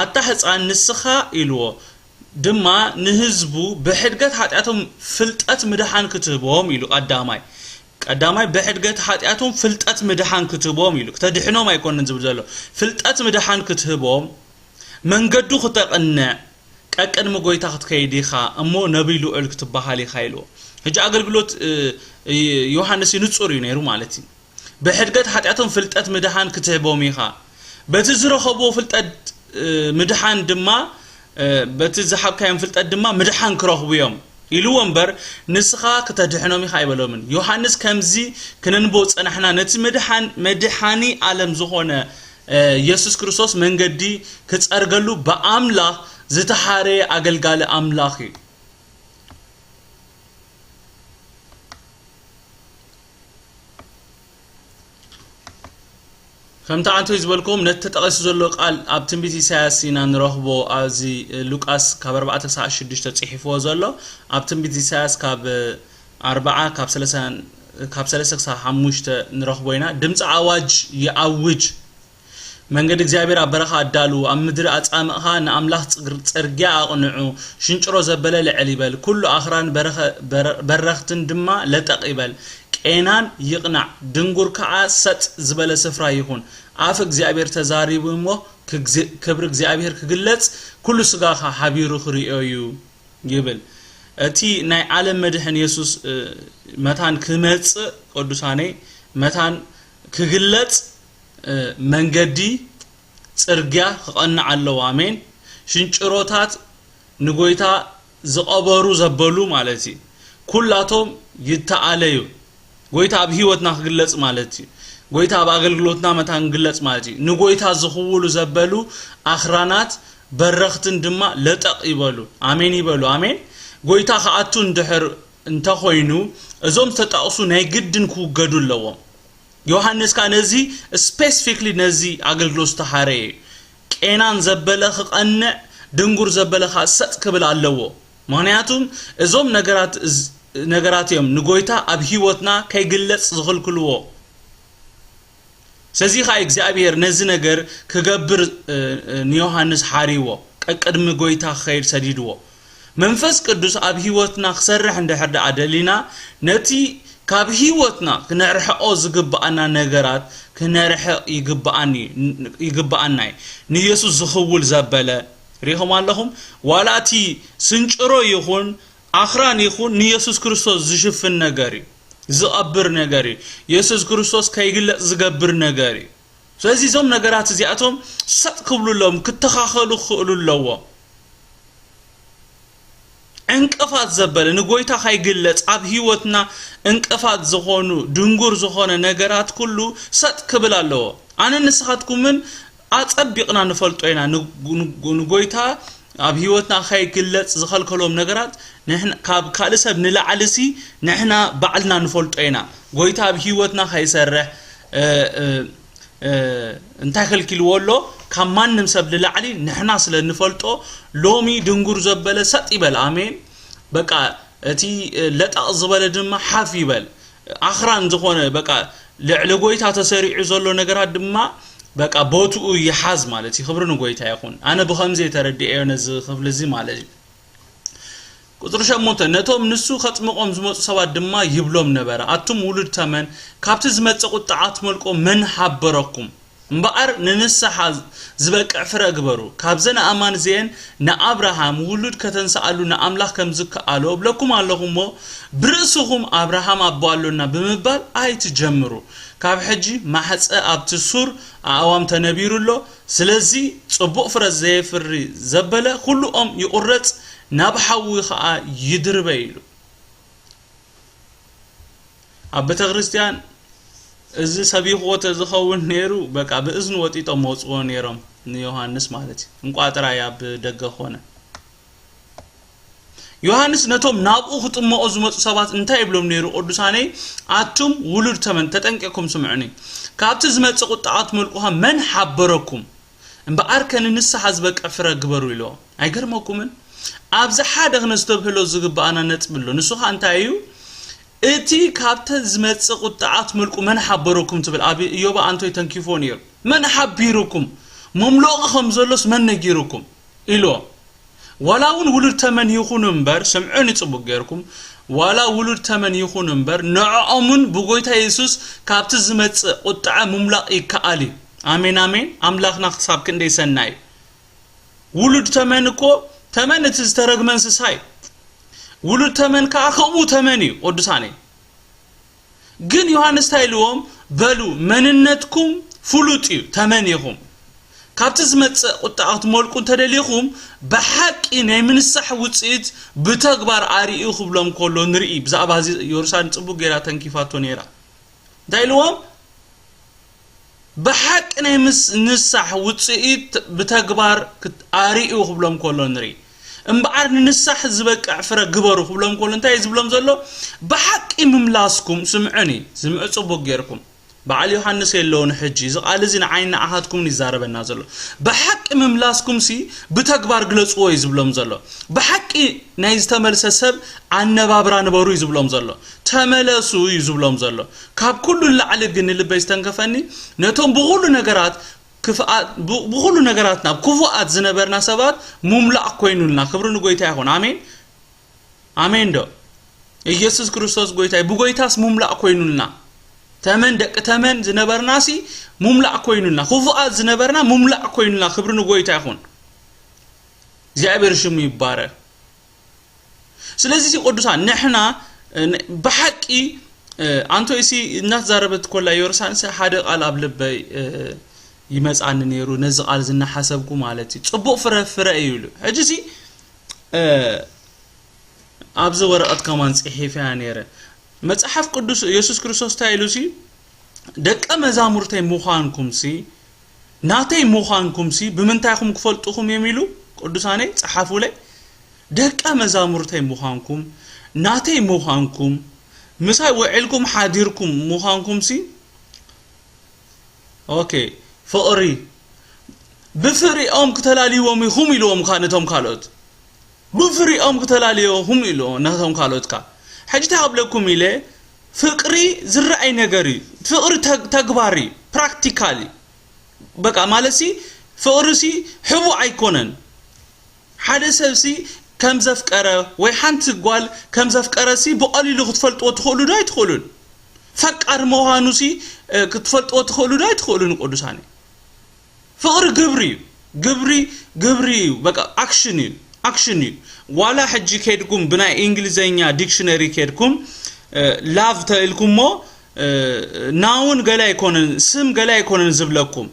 "ኣታ ህጻን ንስኻ" ኢልዎ፣ ድማ ንህዝቡ ብሕድገት ሓጢኣቶም ፍልጠት ምድሓን ክትህቦም ኢሉ። ቀዳማይ፣ ቀዳማይ ብሕድገት ሓጢኣቶም ፍልጠት ምድሓን ክትህቦም ኢሉ። ክተድሕኖም ኣይኮነን ዝብል ዘሎ። ፍልጠት ምድሓን ክትህቦም፣ መንገዱ ክተቕንዕ፣ ቀቅድሚ ጎይታ ክትከይድ ኢኻ እሞ ነቢይ ልዑል ክትበሃል ኢኻ ኢልዎ። ሕጂ ኣገልግሎት፣ እ፣ እ፣ ዮሃንስ እዩ ንጹር እዩ ነይሩ ማለት እዩ። ብሕድገት ሓጢኣቶም ፍልጠት ምድሓን ክትህቦም ኢኻ። በቲ ዝረኸብዎ ፍልጠት፣ እ፣ ምድሓን ድማ፣ እ፣ በቲ ዝሃብካዮም ፍልጠት ድማ ምድሓን ክረኽቡ እዮም ኢልዎ እምበር፣ ንስኻ ክተድሕኖም ኢኻ ኣይበሎምን። ዮሃንስ ከምዚ ክነንብቦ ዝጸናሕና፣ ነቲ ምድሓን-፣ መድሓኒ ዓለም ዝኾነ፣ እ፣ የሱስ ክርስቶስ መንገዲ ክጸርገሉ ብኣምላኽ ዝተሓረየ ኣገልጋሊ ኣምላኽ እዩ። ከምቲ ኣንቶይ ዝበልኩም፣ ነቲ ተጠቒሱ ዘሎ ቃል ኣብ ትንቢት ኢሳያስ ኢና ንረኽቦ። ኣብዚ ሉቃስ ካብ ኣርባዕተ ክሳብ ሽዱሽተ ጽሒፍዎ ዘሎ፣ ኣብ ትንቢት ኢሳያስ ካብ ኣርብዓ፣ ካብ ሰለስተ፣ ካብ ሰለስተ ክሳብ ሓሙሽተ ንረኽቦ ኢና። "ድምፂ ኣዋጅ ይኣውጅ፣ መንገዲ እግዚኣብሔር ኣብ በረኻ ኣዳልዉ፣ ኣብ ምድሪ ኣጻምእኻ ንኣምላኽ ጽግር-፣ ጽርግያ ኣቕንዑ፣ ሽንጭሮ ዘበለ ልዕል ይበል፣ ኩሉ ኣኽራን በረኸ-፣ በረ-፣ በረኽትን ድማ ለጠቕ ይበል፣ ቄናን ይቕናዕ፣ ድንጉር ከኣ ሰጥ ዝበለ ስፍራ ይኹን። ኣፍ እግዚኣብሔር ተዛሪቡ እሞ ክግዜ-፣ ክብሪ እግዚኣብሔር ክግለጽ፣ ኩሉ ስጋኻ ሓቢሩ ክርእዮ እዩ" ይብል። እቲ ናይ ዓለም መድሕን የሱስ፣ እ፣ መታን ክመጽእ፣ ቅዱሳነይ፣ መታን ክግለጽ፣ እ፣ መንገዲ፣ ጽርግያ ክቐንዕ ኣለዎ። ኣሜን። ሽንጭሮታት ንጎይታ ዝቐበሩ ዘበሉ ማለት እዩ። ኩላቶም ይተኣለዩ። ጎይታ ኣብ ህይወትና ክግለጽ ማለት እዩ። ጎይታ ኣብ ኣገልግሎትና መታን ክግለጽ ማለት እዩ። ንጎይታ ዝኽውሉ ዘበሉ ኣኽራናት በረኽትን ድማ ለጠቕ ይበሉ። ኣሜን ይበሉ። ኣሜን። ጎይታ ክኣቱ እንድሕር እንተኾይኑ፣ እዞም ዝተጠቕሱ ናይ ግድን ክውገዱ ኣለዎም። ዮሃንስ ከኣ ነዚ ስፔሲፊክሊ ነዚ ኣገልግሎት ዝተሓረየ እዩ። ቄናን ዘበለ ክቐንዕ፣ ድንጉር ዘበለ ከኣ ሰጥ ክብል ኣለዎ። ምኽንያቱም እዞም ነገራት እዝ-፣ ነገራት እዮም ንጎይታ ኣብ ህይወትና ከይግለጽ ዝኽልክልዎ። ስለዚ ኸኣ እግዚኣብሔር ነዚ ነገር ክገብር፣ እ፣ እ፣ ንዮሃንስ ሓርይዎ፣ ቀቅድሚ ጎይታ ክኸይድ ሰዲድዎ። መንፈስ ቅዱስ ኣብ ህይወትና ክሰርሕ እንድሕር ደኣ ደሊና፣ ነቲ ካብ ህይወትና ክነርሕቆ ዝግብኣና ነገራት ክነርሕቕ ይግብኣኒ፣ ይግብኣና እዩ። ንየሱስ ዝኽውል ዘበለ ሪኹም ኣለኹም? ዋላ እቲ ስንጭሮ ይኹን ኣኽራን ይኹን ንየሱስ ክርስቶስ ዝሽፍን ነገር እዩ፣ ዝቐብር ነገር እዩ። የሱስ ክርስቶስ ከይግለጽ ዝገብር ነገር እዩ። ስለዚ እዞም ነገራት እዚኣቶም ሰጥ ክብሉ ኣለዎም፣ ክተኻኸሉ ክኽእሉ ኣለዎም። ዕንቅፋት ዘበለ ንጎይታ ከይግለጽ ኣብ ህይወትና ዕንቅፋት ዝኾኑ ድንጉር ዝኾነ ነገራት ኩሉ ሰጥ ክብል ኣለዎ። ኣነ ንስኻትኩምን ኣጸቢቕና ንፈልጦ ኢና። ንጉ-፣ ንጉ-፣ ንጎይታ ኣብ ህይወትና ከይግለጽ ዝኸልከሎም ነገራት ንሕና፣ ካብ ካልእ ሰብ ንላዕሊ ሲ ንሕና ባዕልና ንፈልጦ ኢና። ጎይታ ኣብ ህይወትና ከይሰርሕ፣ እ፣ እ፣ እ፣ እንታይ ከልኪልዎ ኣሎ? ካብ ማንም ሰብ ንላዕሊ ንሕና ስለ ንፈልጦ፣ ሎሚ ድንጉር ዘበለ ሰጥ ይበል። ኣሜን። በቃ እቲ፣ እ፣ ለጣቕ ዝበለ ድማ ሓፍ ይበል። ኣኽራን ዝኾነ፣ በቃ ልዕሊ ጎይታ ተሰሪዑ ዘሎ ነገራት ድማ በቃ ቦትኡ ይሓዝ ማለት እዩ። ክብሪ ንጎይታ ይኹን። ኣነ ብኸምዚ እየ ተረዲኤዮ ነዚ ክፍሊ እዚ ማለት እዩ። ቁጽሪ ሸሞንተ፣ ነቶም ንሱ ከጥምቖም ዝመጹ ሰባት ድማ ይብሎም ነበረ፣ ኣቱም ውሉድ ተመን፣ ካብቲ ዝመጽእ ቁጥዓ ትመልቆ መን ሓበረኩም? እምበኣር ንንስሓ ዝበቅዕ ፍረ ግበሩ። ካብዘን ኣእማን እዚኤን ንኣብርሃም ውሉድ ከተንስኣሉ ንኣምላኽ ከም ዝከኣሎ እብለኩም ኣለኹ እሞ፣ ብርእስኹም ኣብርሃም ኣቦ ኣሎና ብምባል ኣይትጀምሩ። ካብ ሕጂ ማሕጸ ኣብቲ ሱር ኣእዋም ተነቢሩ ኣሎ። ስለዚ ጽቡቕ ፍረ ዘየፍሪ ዘበለ ኩሉ ኦም ይቑረጽ፣ ናብ ሓዊ ኸኣ ይድርበ ኢሉ። ኣብ ቤተ ክርስቲያን እዚ ሰቢኽዎ ተዝኸውን ነይሩ፣ በቃ ብእዝኑ ወጢጦም መውጽዎ ነይሮም ንዮሃንስ ማለት እዩ። እንቋ ጥራይ ኣብ ደገ ኾነ። ዮሃንስ ነቶም ናብኡ ክጥመቑ ዝመጹ ሰባት እንታይ ይብሎም ነይሩ? ቅዱሳነይ፣ ኣቱም ውሉድ ተመን፣ ተጠንቂቕኩም ስምዑኒ። ካብቲ ዝመጽእ ቁጥዓ ክትመልቁ ከ መን ሓበረኩም? እምበኣርከ ንንስሓ ዝበቅዕ ፍረ ግበሩ ኢልዎ። ኣይገርመኩምን? ኣብዚ ሓደ ክነስተብህሎ ዝግብኣና ነጥቢ ኣሎ። ንሱ ኸኣ እንታይ እዩ? እቲ ካብተ ዝመጽእ ቁጥዓ ክትመልቁ መን ሓበረኩም ትብል ኣብ ኢዮብ ኣንቶይ ተንኪፎ ነይሩ። መን ሓቢሩኩም? መምለቒ ከም ዘሎስ መን ነጊሩኩም? ኢልዎ። ዋላ እውን ውሉድ ተመን ይኹኑ እምበር፣ ስምዑኒ ጽቡቕ ጌርኩም፣ ዋላ ውሉድ ተመን ይኹኑ እምበር፣ ንዕኦምን ብጎይታ የሱስ ካብቲ ዝመጽእ ቁጥዐ ምምላቕ ይከኣል እዩ። ኣሜን፣ ኣሜን። ኣምላኽና ክሳብ ክንደይ ሰናይ እዩ። ውሉድ ተመን እኮ፣ ተመን እቲ ዝተረግመ እንስሳ እዩ። ውሉድ ተመን ከኣ ከምኡ ተመን እዩ፣ ቅዱሳነይ። ግን ዮሃንስ እንታይ ኢልዎም? በሉ፣ መንነትኩም ፍሉጥ እዩ፣ ተመን ኢኹም። ካብቲ ዝመጽእ ቁጥዓ ክትመልቁ እንተደሊኹም፣ ብሓቂ ናይ ምንሳሕ ውጽኢት ብተግባር ኣርእዩ ክብሎም ከሎ ንርኢ። ብዛዕባ እዚ ዮርሳን ጽቡቕ ጌራ ተንኪፋቶ ነይራ። እንታይ ኢልዎም? ብሓቂ ናይ ምስ-፣ ንሳሕ ውጽኢት ብተግባር ክት-፣ ኣርእዩ ክብሎም ከሎ ንርኢ። እምበኣር ንንሳሕ ዝበቅዕ ፍረ ግበሩ ክብሎም ከሎ እንታይ እዩ ዝብሎም ዘሎ? ብሓቂ ምምላስኩም፣ ስምዑኒ፣ ስምዑ ጽቡቕ ጌርኩም። በዓል ዮሃንስ የለውን ሕጂ፣ እዚ ቃል እዚ ንዓይን ንኣኻትኩምን ይዛረበና ዘሎ። ብሓቂ ምምላስኩምሲ ብተግባር ግለጽዎ እዩ ዝብሎም ዘሎ። ብሓቂ ናይ ዝተመልሰ ሰብ ኣነባብራ ንበሩ እዩ ዝብሎም ዘሎ። ተመለሱ እዩ ዝብሎም ዘሎ። ካብ ኩሉ ንላዕሊ ግን ንልበይ ዝተንከፈኒ፣ ነቶም ብኹሉ ነገራት ክፍኣት፣ ብ-፣ ብኹሉ ነገራት ናብ ክፉኣት ዝነበርና ሰባት ሙምላእ ኮይኑልና። ክብሪ ንጎይታ ይኹን። ኣሜን። ኣሜን ዶ? ኢየሱስ ክርስቶስ ጎይታ እዩ። ብጎይታስ ሙምላእ ኮይኑልና። ተመን፣ ደቂ ተመን ዝነበርናሲ ሙምላእ ኮይኑልና። ክፉኣት ዝነበርና ሙምላእ ኮይኑልና። ክብሪ ንጎይታ ይኹን። እግዚኣብሔር ሽሙ ይባረክ። ስለዚ እዚ ቅዱሳን ንሕና፣ እ፣ ን-፣ ብሓቂ፣ እ፣ ኣንቶይሲ እናተዛረበት ኮላ ዮርሳንስ ሓደ ቃል ኣብ ልበይ፣ እ፣ ይመጻኒ ነይሩ። ነዚ ቃል ዝናሓሰብኩ ማለት እዩ። ጽቡቕ ፍረ ፍረ እዩ ኢሉ። ሕጂ እዚ፣ እ፣ ኣብዚ ወረቐት ከማን ጽሒፈያ ነይረ። መጽሓፍ ቅዱስ የሱስ ክርስቶስ እንታይ ኢሉ ሲ? ደቀ መዛሙርተይ ምዃንኩምሲ፣ ናተይ ምዃንኩምሲ ብምንታይ ኢኹም ክፈልጡኹም እዮም ኢሉ? ቅዱሳነይ፣ ጸሓፉለይ። ደቀ መዛሙርተይ ምዃንኩም፣ ናተይ ምዃንኩም፣ ምሳይ ውዒልኩም ሓዲርኩም ምዃንኩምሲ፣ ኦኬ፣ ፍቕሪ፣ ብፍሪኦም ክተላልይዎም ኢኹም ኢልዎም ከኣ ነቶም ካልኦት። ብፍሪኦም ክተላልይዎም ኢልዎም ነቶም ካልኦት ከኣ። ሕጂ እንታይ ክብለኩም ኢለ፣ ፍቕሪ ዝረኣይ ነገር እዩ። ፍቕሪ ተግ-፣ ተግባር እዩ፣ ፕራክቲካል እዩ። በቃ፣ ማለትሲ፣ ፍቕሪሲ ሕቡእ ኣይኮነን። ሓደ ሰብሲ ከም ዘፍቀረ ወይ ሓንቲ ጓል ከም ዘፍቀረሲ ብቐሊሉ ክትፈልጥዎ ትኽእሉ ዶ ኣይትኽእሉን? ፈቃር ምዃኑሲ፣ እ፣ ክትፈልጥዎ ትኽእሉ ዶ ኣይትኽእሉን? ቅዱሳን፣ ፍቕሪ ግብሪ እዩ። ግብሪ፣ ግብሪ እዩ። በቃ፣ ኣክሽን እዩ። ኣክሽን እዩ። ዋላ ሕጂ ከድኩም ብናይ እንግሊዘኛ ዲክሽነሪ ከድኩም፣ እ፣ ላቭ ተኢልኩሞ፣ እ፣ ናውን ገለ ኣይኮነን፣ ስም ገለ ኣይኮነን ዝብለኩም።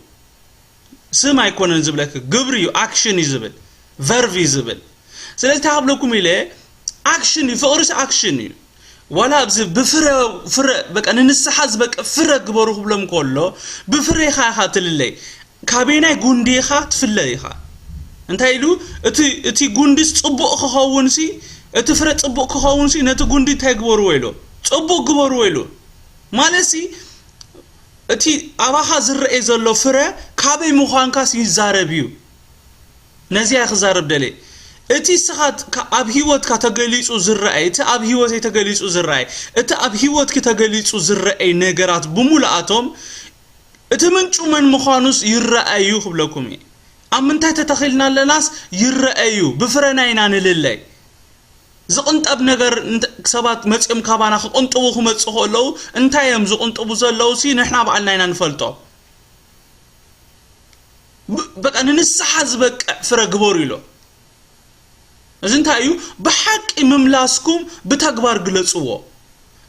ስም ኣይኮነን ዝብለክ፣ ግብሪ እዩ፣ ኣክሽን እዩ ዝብል፣ ቨርብ እዩ ዝብል። ስለዚ እንታይ ክብለኩም ኢለ፣ ኣክሽን እዩ፣ ፍቕሪስ ኣክሽን እዩ። ዋላ ኣብዚ ብፍረ፣ ፍረ፣ በቃ ንንስሓ ዝበቅዕ ፍረ ግበሩ ክብሎም ከሎ፣ ብፍሬኻ ኢኻ ትልለይ። ካበየናይ ጉንዲ ኢኻ ትፍለ ኢኻ። እንታይ ኢሉ? እቲ፣ እቲ ጉንዲስ ጽቡቕ ክኸውንሲ፣ እቲ ፍረ ጽቡቕ ክኸውንሲ፣ ነቲ ጉንዲ እንታይ ግበርዎ ኢሉ? ጽቡቕ ግበርዎ ኢሉ። ማለትሲ፣ እቲ ኣባኻ ዝረኤ ዘሎ ፍረ ካበይ ምዃንካስ ይዛረብ እዩ። ነዚያ ክዛረብ ደልየ። እቲ እስኻ ት-፣ ካ-፣ ኣብ ህይወትካ ተገሊጹ ዝረኣይ፣ እቲ ኣብ ህይወተይ ተገሊጹ ዝረኣይ፣ እቲ ኣብ ህይወትኪ ተገሊጹ ዝረኣይ ነገራት ብምሉኣቶም፣ እቲ ምንጩ መን ምዃኑስ ይረኣዩ ክብለኩም እየ። ኣብ ምንታይ ተተኺልና ኣለናስ ይረኣዩ፣ ብፍረና ኢና ንልለይ። ዝቕንጠብ ነገር እንተ-፣ ሰባት መጺኦም ካባና ክቕንጥቡ ክመጹ ከለዉ፣ እንታይ እዮም ዝቕንጥቡ ዘለዉ ሲ ንሕና ባዕልና ኢና ንፈልጦ። ብ-፣ በቃ ንንስሓ ዝበቅዕ ፍረ ግበሩ ኢሎ። እዚ እንታይ እዩ? ብሓቂ ምምላስኩም ብተግባር ግለጽዎ።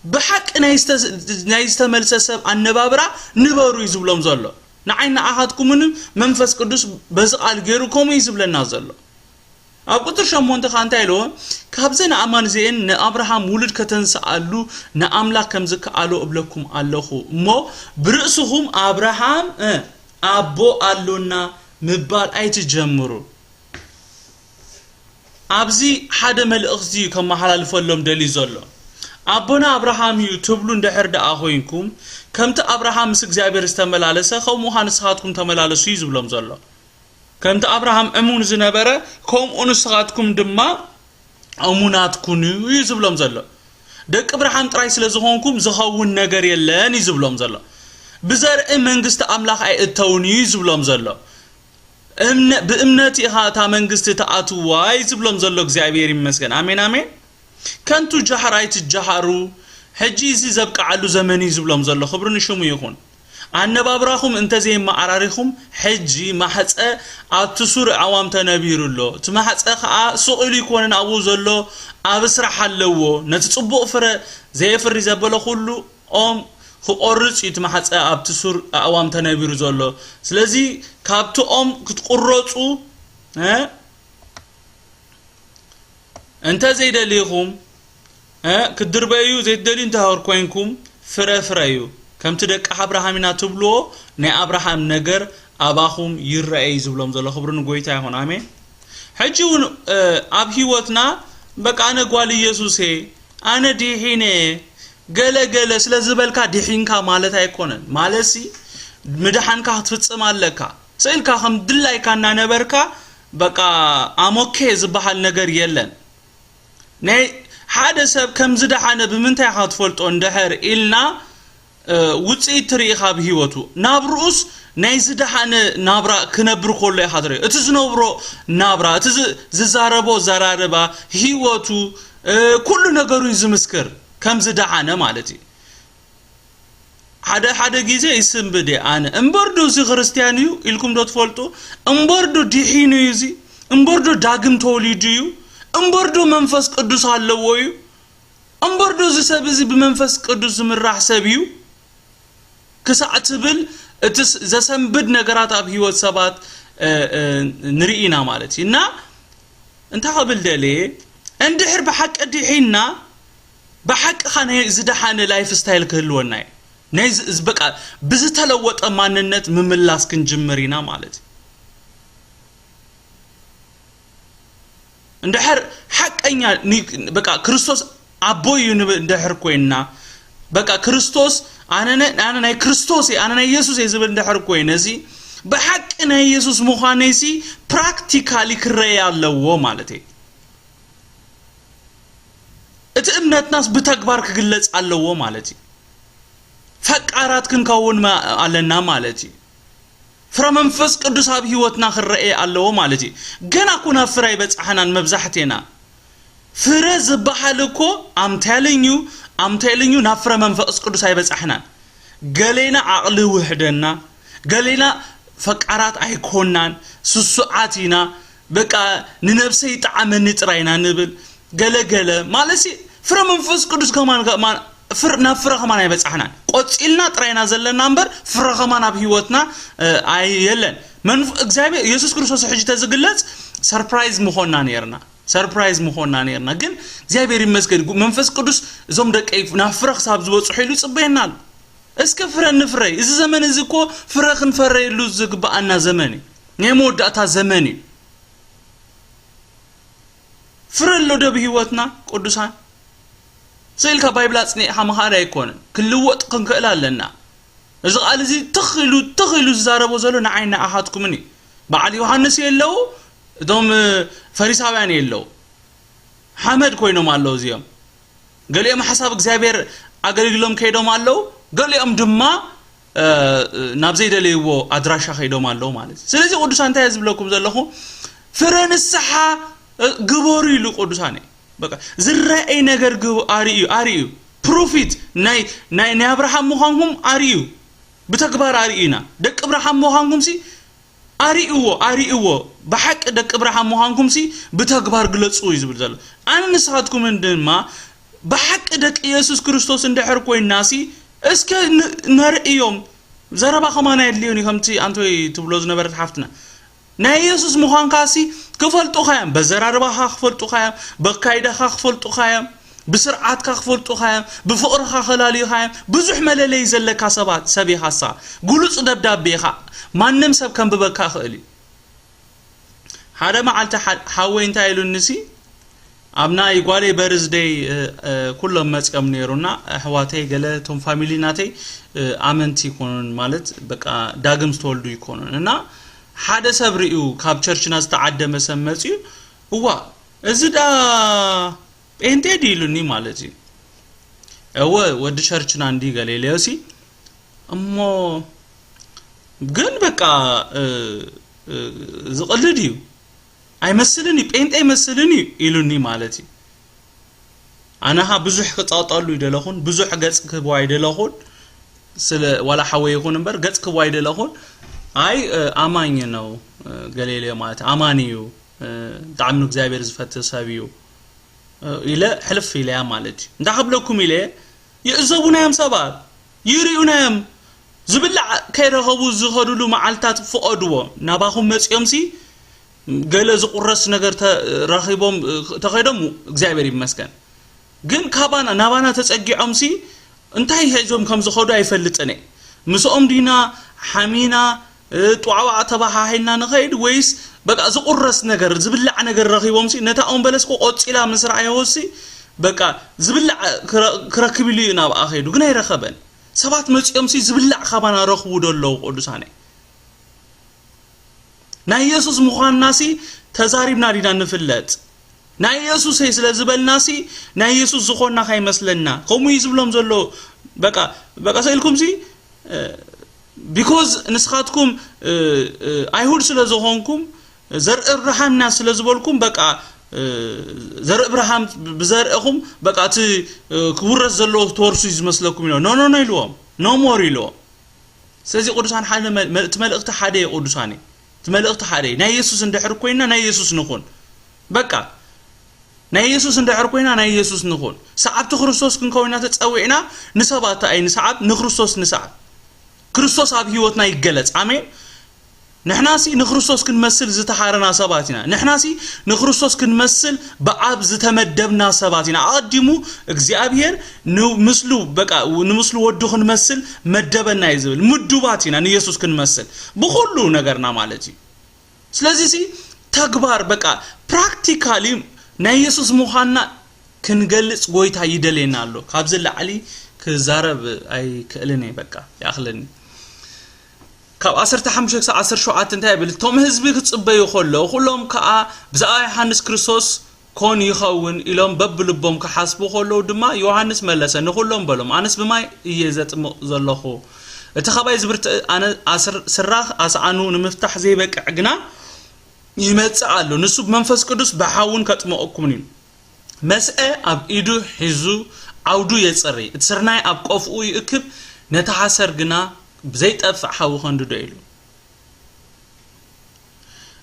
ብሓቂ ናይ ዝተ-፣ ናይ ዝተመልሰ ሰብ ኣነባብራ ንበሩ እዩ ዝብሎም ዘሎ። ንዓይ ንኣኻትኩምን መንፈስ ቅዱስ በዚ ቃል ገይሩ ከምኡ እዩ ዝብለና ዘሎ። ኣብ ቁጽሪ ሸሞንተ ከኣ እንታይ ኢልዎ? ካብዘን ኣእማን እዚኤን ንኣብርሃም ውሉድ ከተንስኣሉ ንኣምላኽ ከም ዝከኣሎ እብለኩም ኣለኹ እሞ፣ ብርእስኹም ኣብርሃም፣ እ፣ ኣቦ ኣሎና ምባል ኣይትጀምሩ። ኣብዚ ሓደ መልእኽቲ እዩ ከመሓላልፈሎም ደልዩ ዘሎ። ኣቦና ኣብርሃም እዩ ትብሉ እንድሕር ደኣ ኮይንኩም፣ ከምቲ ኣብርሃም ምስ እግዚኣብሔር ዝተመላለሰ፣ ከምኡ ኸኣ ንስኻትኩም ተመላለሱ እዩ ዝብሎም ዘሎ። ከምቲ ኣብርሃም እሙን ዝነበረ፣ ከምኡ ንስኻትኩም ድማ እሙናት ኩኑ እዩ ዝብሎም ዘሎ። ደቂ ኣብርሃም ጥራይ ስለ ዝኾንኩም ዝኸውን ነገር የለን እዩ ዝብሎም ዘሎ። ብዘርኢ መንግስቲ ኣምላኽ ኣይእተውን እዩ ዝብሎም ዘሎ። እምነ-፣ ብእምነት ኢኻ እታ መንግስቲ ትኣትዋ እዩ ዝብሎም ዘሎ። እግዚኣብሔር ይመስገን። ኣሜን፣ ኣሜን። ከንቱ ጃህራ ኣይትጃሃሩ። ሕጂ እዚ ዘብቅዓሉ ዘመን እዩ ዝብሎም ዘሎ። ክብሪ ንሽሙ ይኹን። ኣነባብራኹም እንተዘይመዓራሪኹም፣ ሕጂ ማሕጸ ኣብቲ ሱር ኣእዋም ተነቢሩ ኣሎ። እቲ ማሕጸ ኸኣ ሱቕ ኢሉ ኣይኮነን ኣብኡ ዘሎ፣ ኣብ ስራሕ ኣለዎ። ነቲ ጽቡቕ ፍረ ዘየፍሪ ዘበለ ኩሉ ኦም ክቖርጽ እዩ እቲ ማሕጸ ኣብቲ ሱር ኣእዋም ተነቢሩ ዘሎ። ስለዚ ካብቲ ኦም ክትቁረጹ፣ እ፣ እንተ ዘይደሊኹም፣ እ፣ ክትድርበዩ ዘይትደልዩ እንተ ኮይንኩም፣ ፍረ ፍረዩ። ከምቲ ደቂ ኣብርሃም ኢና ትብልዎ፣ ናይ ኣብርሃም ነገር ኣባኹም ይረኣይ ዝብሎም ዘሎ። ክብሪ ንጎይታ ይኹን። ኣሜን። ሕጂ እውን፣ እ፣ ኣብ ህይወትና፣ በቃ፣ ኣነ ጓል ኢየሱስ እየ፣ ኣነ ዲሒነ፣ ገለ ገለ ስለ ዝበልካ ዲሒንካ ማለት ኣይኮነን። ማለትሲ፣ ምድሓንካ ክትፍጽም ኣለካ። ስኢልካ ከም ድላይካ እናነበርካ፣ በቃ፣ ኣሞኬ ዝበሃል ነገር የለን። ናይ ሓደ ሰብ ከም ዝደሓነ ብምንታይ ኢኻ ትፈልጦ እንድሕር ኢልና፣ እ፣ ውጽኢት ትርኢ ካብ ህይወቱ። ናብርኡስ ናይ ዝደሓነ ናብራ ክነብር ከሎ ኢኻ ትርኢ። እቲ ዝነብሮ ናብራ፣ እቲ ዝ-፣ ዝዛረቦ ዘራርባ፣ ህይወቱ፣ እ፣ ኩሉ ነገሩ እዩ ዝምስክር ከም ዝደሓነ ማለት እዩ። ሓደ ሓደ ግዜ ይስንብድ እየ ኣነ። እምበር ዶ እዚ ክርስትያን እዩ ኢልኩም ዶ ትፈልጡ? እምበር ዶ ድሒኑ እዩ እዚ? እምበር ዶ ዳግም ተወሊዱ እዩ? እምበር ዶ መንፈስ ቅዱስ ኣለዎ እዩ? እምበር ዶ እዚ ሰብ እዚ ብመንፈስ ቅዱስ ዝምራሕ ሰብ እዩ? ክሳዕ ትብል እቲ ስ-፣ ዘሰንብድ ነገራት ኣብ ህይወት ሰባት፣ እ፣ እ፣ ንርኢ ኢና ማለት እዩ። እና እንታይ ክብል ደልየ፣ እንድሕር ብሓቂ ድሒንና፣ ብሓቂ ኸኣ ናይ ዝደሓነ ላይፍ ስታይል ክህልወና እዩ። ናይ ዝ-፣ ዝ-፣ በቃ ብዝተለወጠ ማንነት ምምላስ ክንጅምር ኢና ማለት እዩ። እንድሕር ሓቀኛ ኒ-፣ በቃ ክርስቶስ ኣቦይ እዩ ንብል እንድሕር ኮይንና፣ በቃ ክርስቶስ ኣነ ናይ፣ ኣነ ናይ ክርስቶስ እየ፣ ኣነ ናይ የሱስ እየ ዝብል እንድሕር ኮይነ፣ እዚ ብሓቂ ናይ የሱስ ምዃነይሲ ፕራክቲካሊ ክረኣ ኣለዎ ማለት እዩ። እቲ እምነትናስ ብተግባር ክግለጽ ኣለዎ ማለት እዩ። ፈቃራት ክንከውን ማ-፣ ኣለና ማለት እዩ። ፍረ መንፈስ ቅዱስ ኣብ ህይወትና ክረአ ኣለዎ ማለት እዩ። ገና እኮ ናብ ፍረ ኣይበጻሕናን መብዛሕቴና። ፍረ ዝበሃል እኮ፣ I'm telling you፣ I'm telling you፣ ናብ ፍረ መንፈስ ቅዱስ ኣይበጻሕናን። ገሌና ዓቕሊ ውሕደና፣ ገሌና ፈቃራት ኣይኮናን፣ ስሱዓት ኢና፣ በቃ ንነብሰይ ይጥዓመኒ ጥራይ ኢና ንብል። ገለ ገለ ማለትሲ ፍረ መንፈስ ቅዱስ ከማን፣ ከማን ፍር-፣ ናብ ፍረ ከማን ኣይበጻሕናን። ቆጺልና ጥራይ ኢና ዘለና እምበር ፍረ ከማን ኣብ ህይወትና፣ እ፣ ኣይ-፣ የለን። መንፍ-፣ እግዚኣብሔር፣ የሱስ ክርስቶስ ሕጂ ተዝግለጽ ሰርፕራይዝ ምኾንና ኔርና። ሰርፕራይዝ ምኾንና ኔርና። ግን እግዚኣብሔር ይመስገን፣ ጉ-፣ መንፈስ ቅዱስ እዞም ደቀይ ናብ ፍረ ክሳብ ዝበጽሑ ኢሉ ይጽበየና ኣሎ። እስከ ፍረ ንፍረይ። እዚ ዘመን እዚ እኮ ፍረ ክንፈረየሉ ዝግብኣና ዘመን እዩ። ናይ መወዳእታ ዘመን እዩ። ፍረ ኣሎ ዶ ብህይወትና ቅዱሳን? ስኢልካ ባይብል ኣጽኒዕካ ምኻድ ኣይኮነን። ክንልወጥ ክንክእል ኣለና። እዚ ቃል እዚ ትኽ ኢሉ፣ ትኽ ኢሉ ዝዛረቦ ዘሎ ንዓይ ንኣኻትኩምን እዩ። በዓል ዮሃንስ የለዉ፣ እቶም፣ እ፣ ፈሪሳውያን የለዉ። ሓመድ ኮይኖም ኣለዉ እዚኦም። ገሊኦም ሓሳብ እግዚኣብሔር ኣገልግሎም ከይዶም ኣለዉ፣ ገሊኦም ድማ፣ እ፣ ናብ ዘይደለይዎ ኣድራሻ ከይዶም ኣለዉ ማለት እዩ። ስለዚ ቅዱሳን እንታይ እየ ዝብለኩም ዘለኹ? ፍረ ንስሓ፣ እ፣ ግበሩ ኢሉ ቅዱሳን እዩ። በቃ ዝረኣይ ነገር ግብ-፣ ኣርእዩ፣ ኣርእዩ። ፕሩፊት ናይ፣ ናይ፣ ናይ ኣብርሃም ምዃንኩም ኣርእዩ። ብተግባር ኣርእዩና። ደቂ ኣብርሃም ምዃንኩምሲ ኣርእይዎ፣ ኣርእይዎ። ብሓቂ ደቂ ኣብርሃም ምዃንኩምሲ ብተግባር ግለጹ እዩ ዝብል ዘሎ። ኣነ ንስኻትኩምን ድማ ብሓቂ ደቂ የሱስ ክርስቶስ እንድሕር ኮይንናሲ፣ እስከ ን-፣ ነርእዮም። ዘረባ ከማን ኣየድልዮን እዩ፣ ከምቲ ኣንቶይ ትብሎ ዝነበረት ሓፍትና። ናይ የሱስ ምዃንካሲ ክፈልጡኻ እዮም። በዘራርባኻ ክፈልጡኻ እዮም። በካይዳኻ ክፈልጡኻ እዮም። ብስርዓትካ ክፈልጡኻ እዮም። ብፍቕርኻ ከላልዩኻ እዮም። ብዙሕ መለለዪ ዘለካ ሰባት፣ ሰብ ኢኻ ንስኻ። ግሉጽ ደብዳቤ ኢኻ። ማንም ሰብ ከንብበካ ይኽእል እዩ። ሓደ መዓልቲ ሓ-፣ ሓወይ እንታይ ኢሉኒሲ፣ ኣብ ናይ ጓለይ በርዝደይ ኩሎም መፂኦም ነይሩና። ኣሕዋተይ ገለ እቶም ፋሚሊ ናተይ ኣመንቲ ይኮኑን፣ ማለት በቃ ዳግም ዝተወልዱ ይኮኑን። እና ሓደ ሰብ ርእዩ፣ ካብ ቸርችና ዝተዓደመ ሰብ መፅዩ፣ እዋ እዚ ዳ ጴንጤ ድዩ ኢሉኒ ማለት እዩ። እወ ወዲ ቸርችና እንዲ ገለ ኢለዮሲ፣ እሞ ግን በቃ ዝቕልድ እዩ፣ ኣይመስልን እዩ፣ ጴንጤ ኣይመስልን እዩ ኢሉኒ ማለት እዩ። ኣነኻ ብዙሕ ክጻወጠሉ ይደለኹን፣ ብዙሕ ገጽ ክህቦ ኣይደለኹን። ስለ ዋላ ሓወይ ይኹን እምበር ገጽ ክህቦ ኣይደለኹን። ኣይ ኣማኝ ነው ገሌሌ ማለት ኣማኒ እዩ፣ ብጣዕሚ ንእግዚኣብሔር ዝፈትህ ሰብ እዩ ኢለ ሕልፍ ኢለያ ማለት እዩ። እንታይ ክብለኩም ኢለ፣ ይዕዘቡና እዮም ሰባት፣ ይርእዩና እዮም። ዝብላዕ ከይረኸቡ ዝኸዱሉ መዓልታት ፍቐድዎ። ናባኹም መጺኦምሲ ገለ ዝቁረስ ነገር ረኺቦም ተኸይዶም እግዚኣብሔር ይመስገን። ግን ካባና ናባና ተጸጊዖምሲ እንታይ ሒዞም ከም ዝኸዱ ኣይፈልጥን እየ። ምስኦም ዲና ሓሚና ጥዋዕዋዕ ተባሃሂልና ንኸይድ ወይስ በቃ ዝቁረስ ነገር ዝብላዕ ነገር ረኺቦምሲ ነታ ኦም በለስ ቆ ቆጺላ ምስ ረኣዮሲ በቃ ዝብላዕ ክረክብ ኢሉ እዩ ናብኣ ከይዱ፣ ግን ኣይረኸበን። ሰባት መጺኦምሲ ዝብላዕ ካባና ረኽቡ ዶ ኣለዉ ቅዱሳነይ? ናይ ኢየሱስ ምዃንናሲ ተዛሪብና ዲና ንፍለጥ? ናይ ኢየሱሰይ ስለ ዝበልናሲ ናይ ኢየሱስ ዝኾንና ካይመስለና። ከምኡ እዩ ዝብሎም ዘሎ። በቃ በቃ ሰኢልኩምሲ ቢኮዝ ንስኻትኩም ኣይሁድ ስለ ዝኾንኩም ዘርኢ እብርሃምና ስለ ዝበልኩም በቃ ዘርኢ እብርሃም ብዘርእኹም በቃ እቲ ክውረስ ዘለዎ ትወርሱ እዩ ዝመስለኩም ኢሎ። ኖ ኖ ኖ ኢልዎም። ኖ ሞር ኢልዎም። ስለዚ ቅዱሳን ሓደ እቲ መልእኽቲ ሓደ እዩ። ቅዱሳን እቲ መልእኽቲ ሓደ እዩ። ናይ ኢየሱስ እንድሕር ኮይና ናይ ኢየሱስ ንኹን። በቃ ናይ ኢየሱስ እንድሕር ኮይና ናይ ኢየሱስ ንኹን። ሰዓብቲ ክርስቶስ ክንከውና ተጸዊዕና ንሰባት ኣይ ንሰዓብ ንክርስቶስ ንሰዓብ። ክርስቶስ ኣብ ህይወትና ይገለጽ። ኣሜን። ንሕናሲ ንክርስቶስ ክንመስል ዝተሓረና ሰባት ኢና። ንሕናሲ ንክርስቶስ ክንመስል ብኣብ ዝተመደብና ሰባት ኢና። ኣቐዲሙ እግዚኣብሔር ንምስሉ በቃ ንምስሉ ወዱ ክንመስል መደበና እዩ ዝብል። ምዱባት ኢና ንኢየሱስ ክንመስል ብኹሉ ነገርና ማለት እዩ። ስለዚ ሲ ተግባር በቃ ፕራክቲካሊ ናይ ኢየሱስ ምዃንና ክንገልጽ ጎይታ ይደልየና ኣሎ። ካብዚ ላዕሊ ክዛረብ ኣይክእልን እየ። በቃ ይኣኽለኒ። ካብ ዓሰርተ ሓሙሽተ ክሳብ ዓሰርተ ሸውዓተ እንታይ ይብል? እቶም ህዝቢ ክጽበዩ ከለዉ ኩሎም ከኣ ብዛዕባ ዮሃንስ ክርስቶስ ኮን ይኸውን ኢሎም በብልቦም ክሓስቡ ከለዉ ድማ ዮሃንስ መለሰ፣ ንኹሎም በሎም፣ ኣነስ ብማይ እየ ዘጥምቕ ዘለኹ። እቲ ኻባይ ዝብርትዕ ኣነ ኣስር ስራኽ ኣስዓኑ ንምፍታሕ ዘይበቅዕ ግና ይመጽእ ኣሎ። ንሱ ብመንፈስ ቅዱስ ብሓውን ከጥምቐኩም እዩ። መስአ ኣብ ኢዱ ሒዙ ዓውዱ የጽሪ፣ እቲ ስርናይ ኣብ ቆፍኡ ይእክብ፣ ነቲ ሓሰር ግና ብዘይጠፍእ ሓዊ ከንድዶ ኢሉ።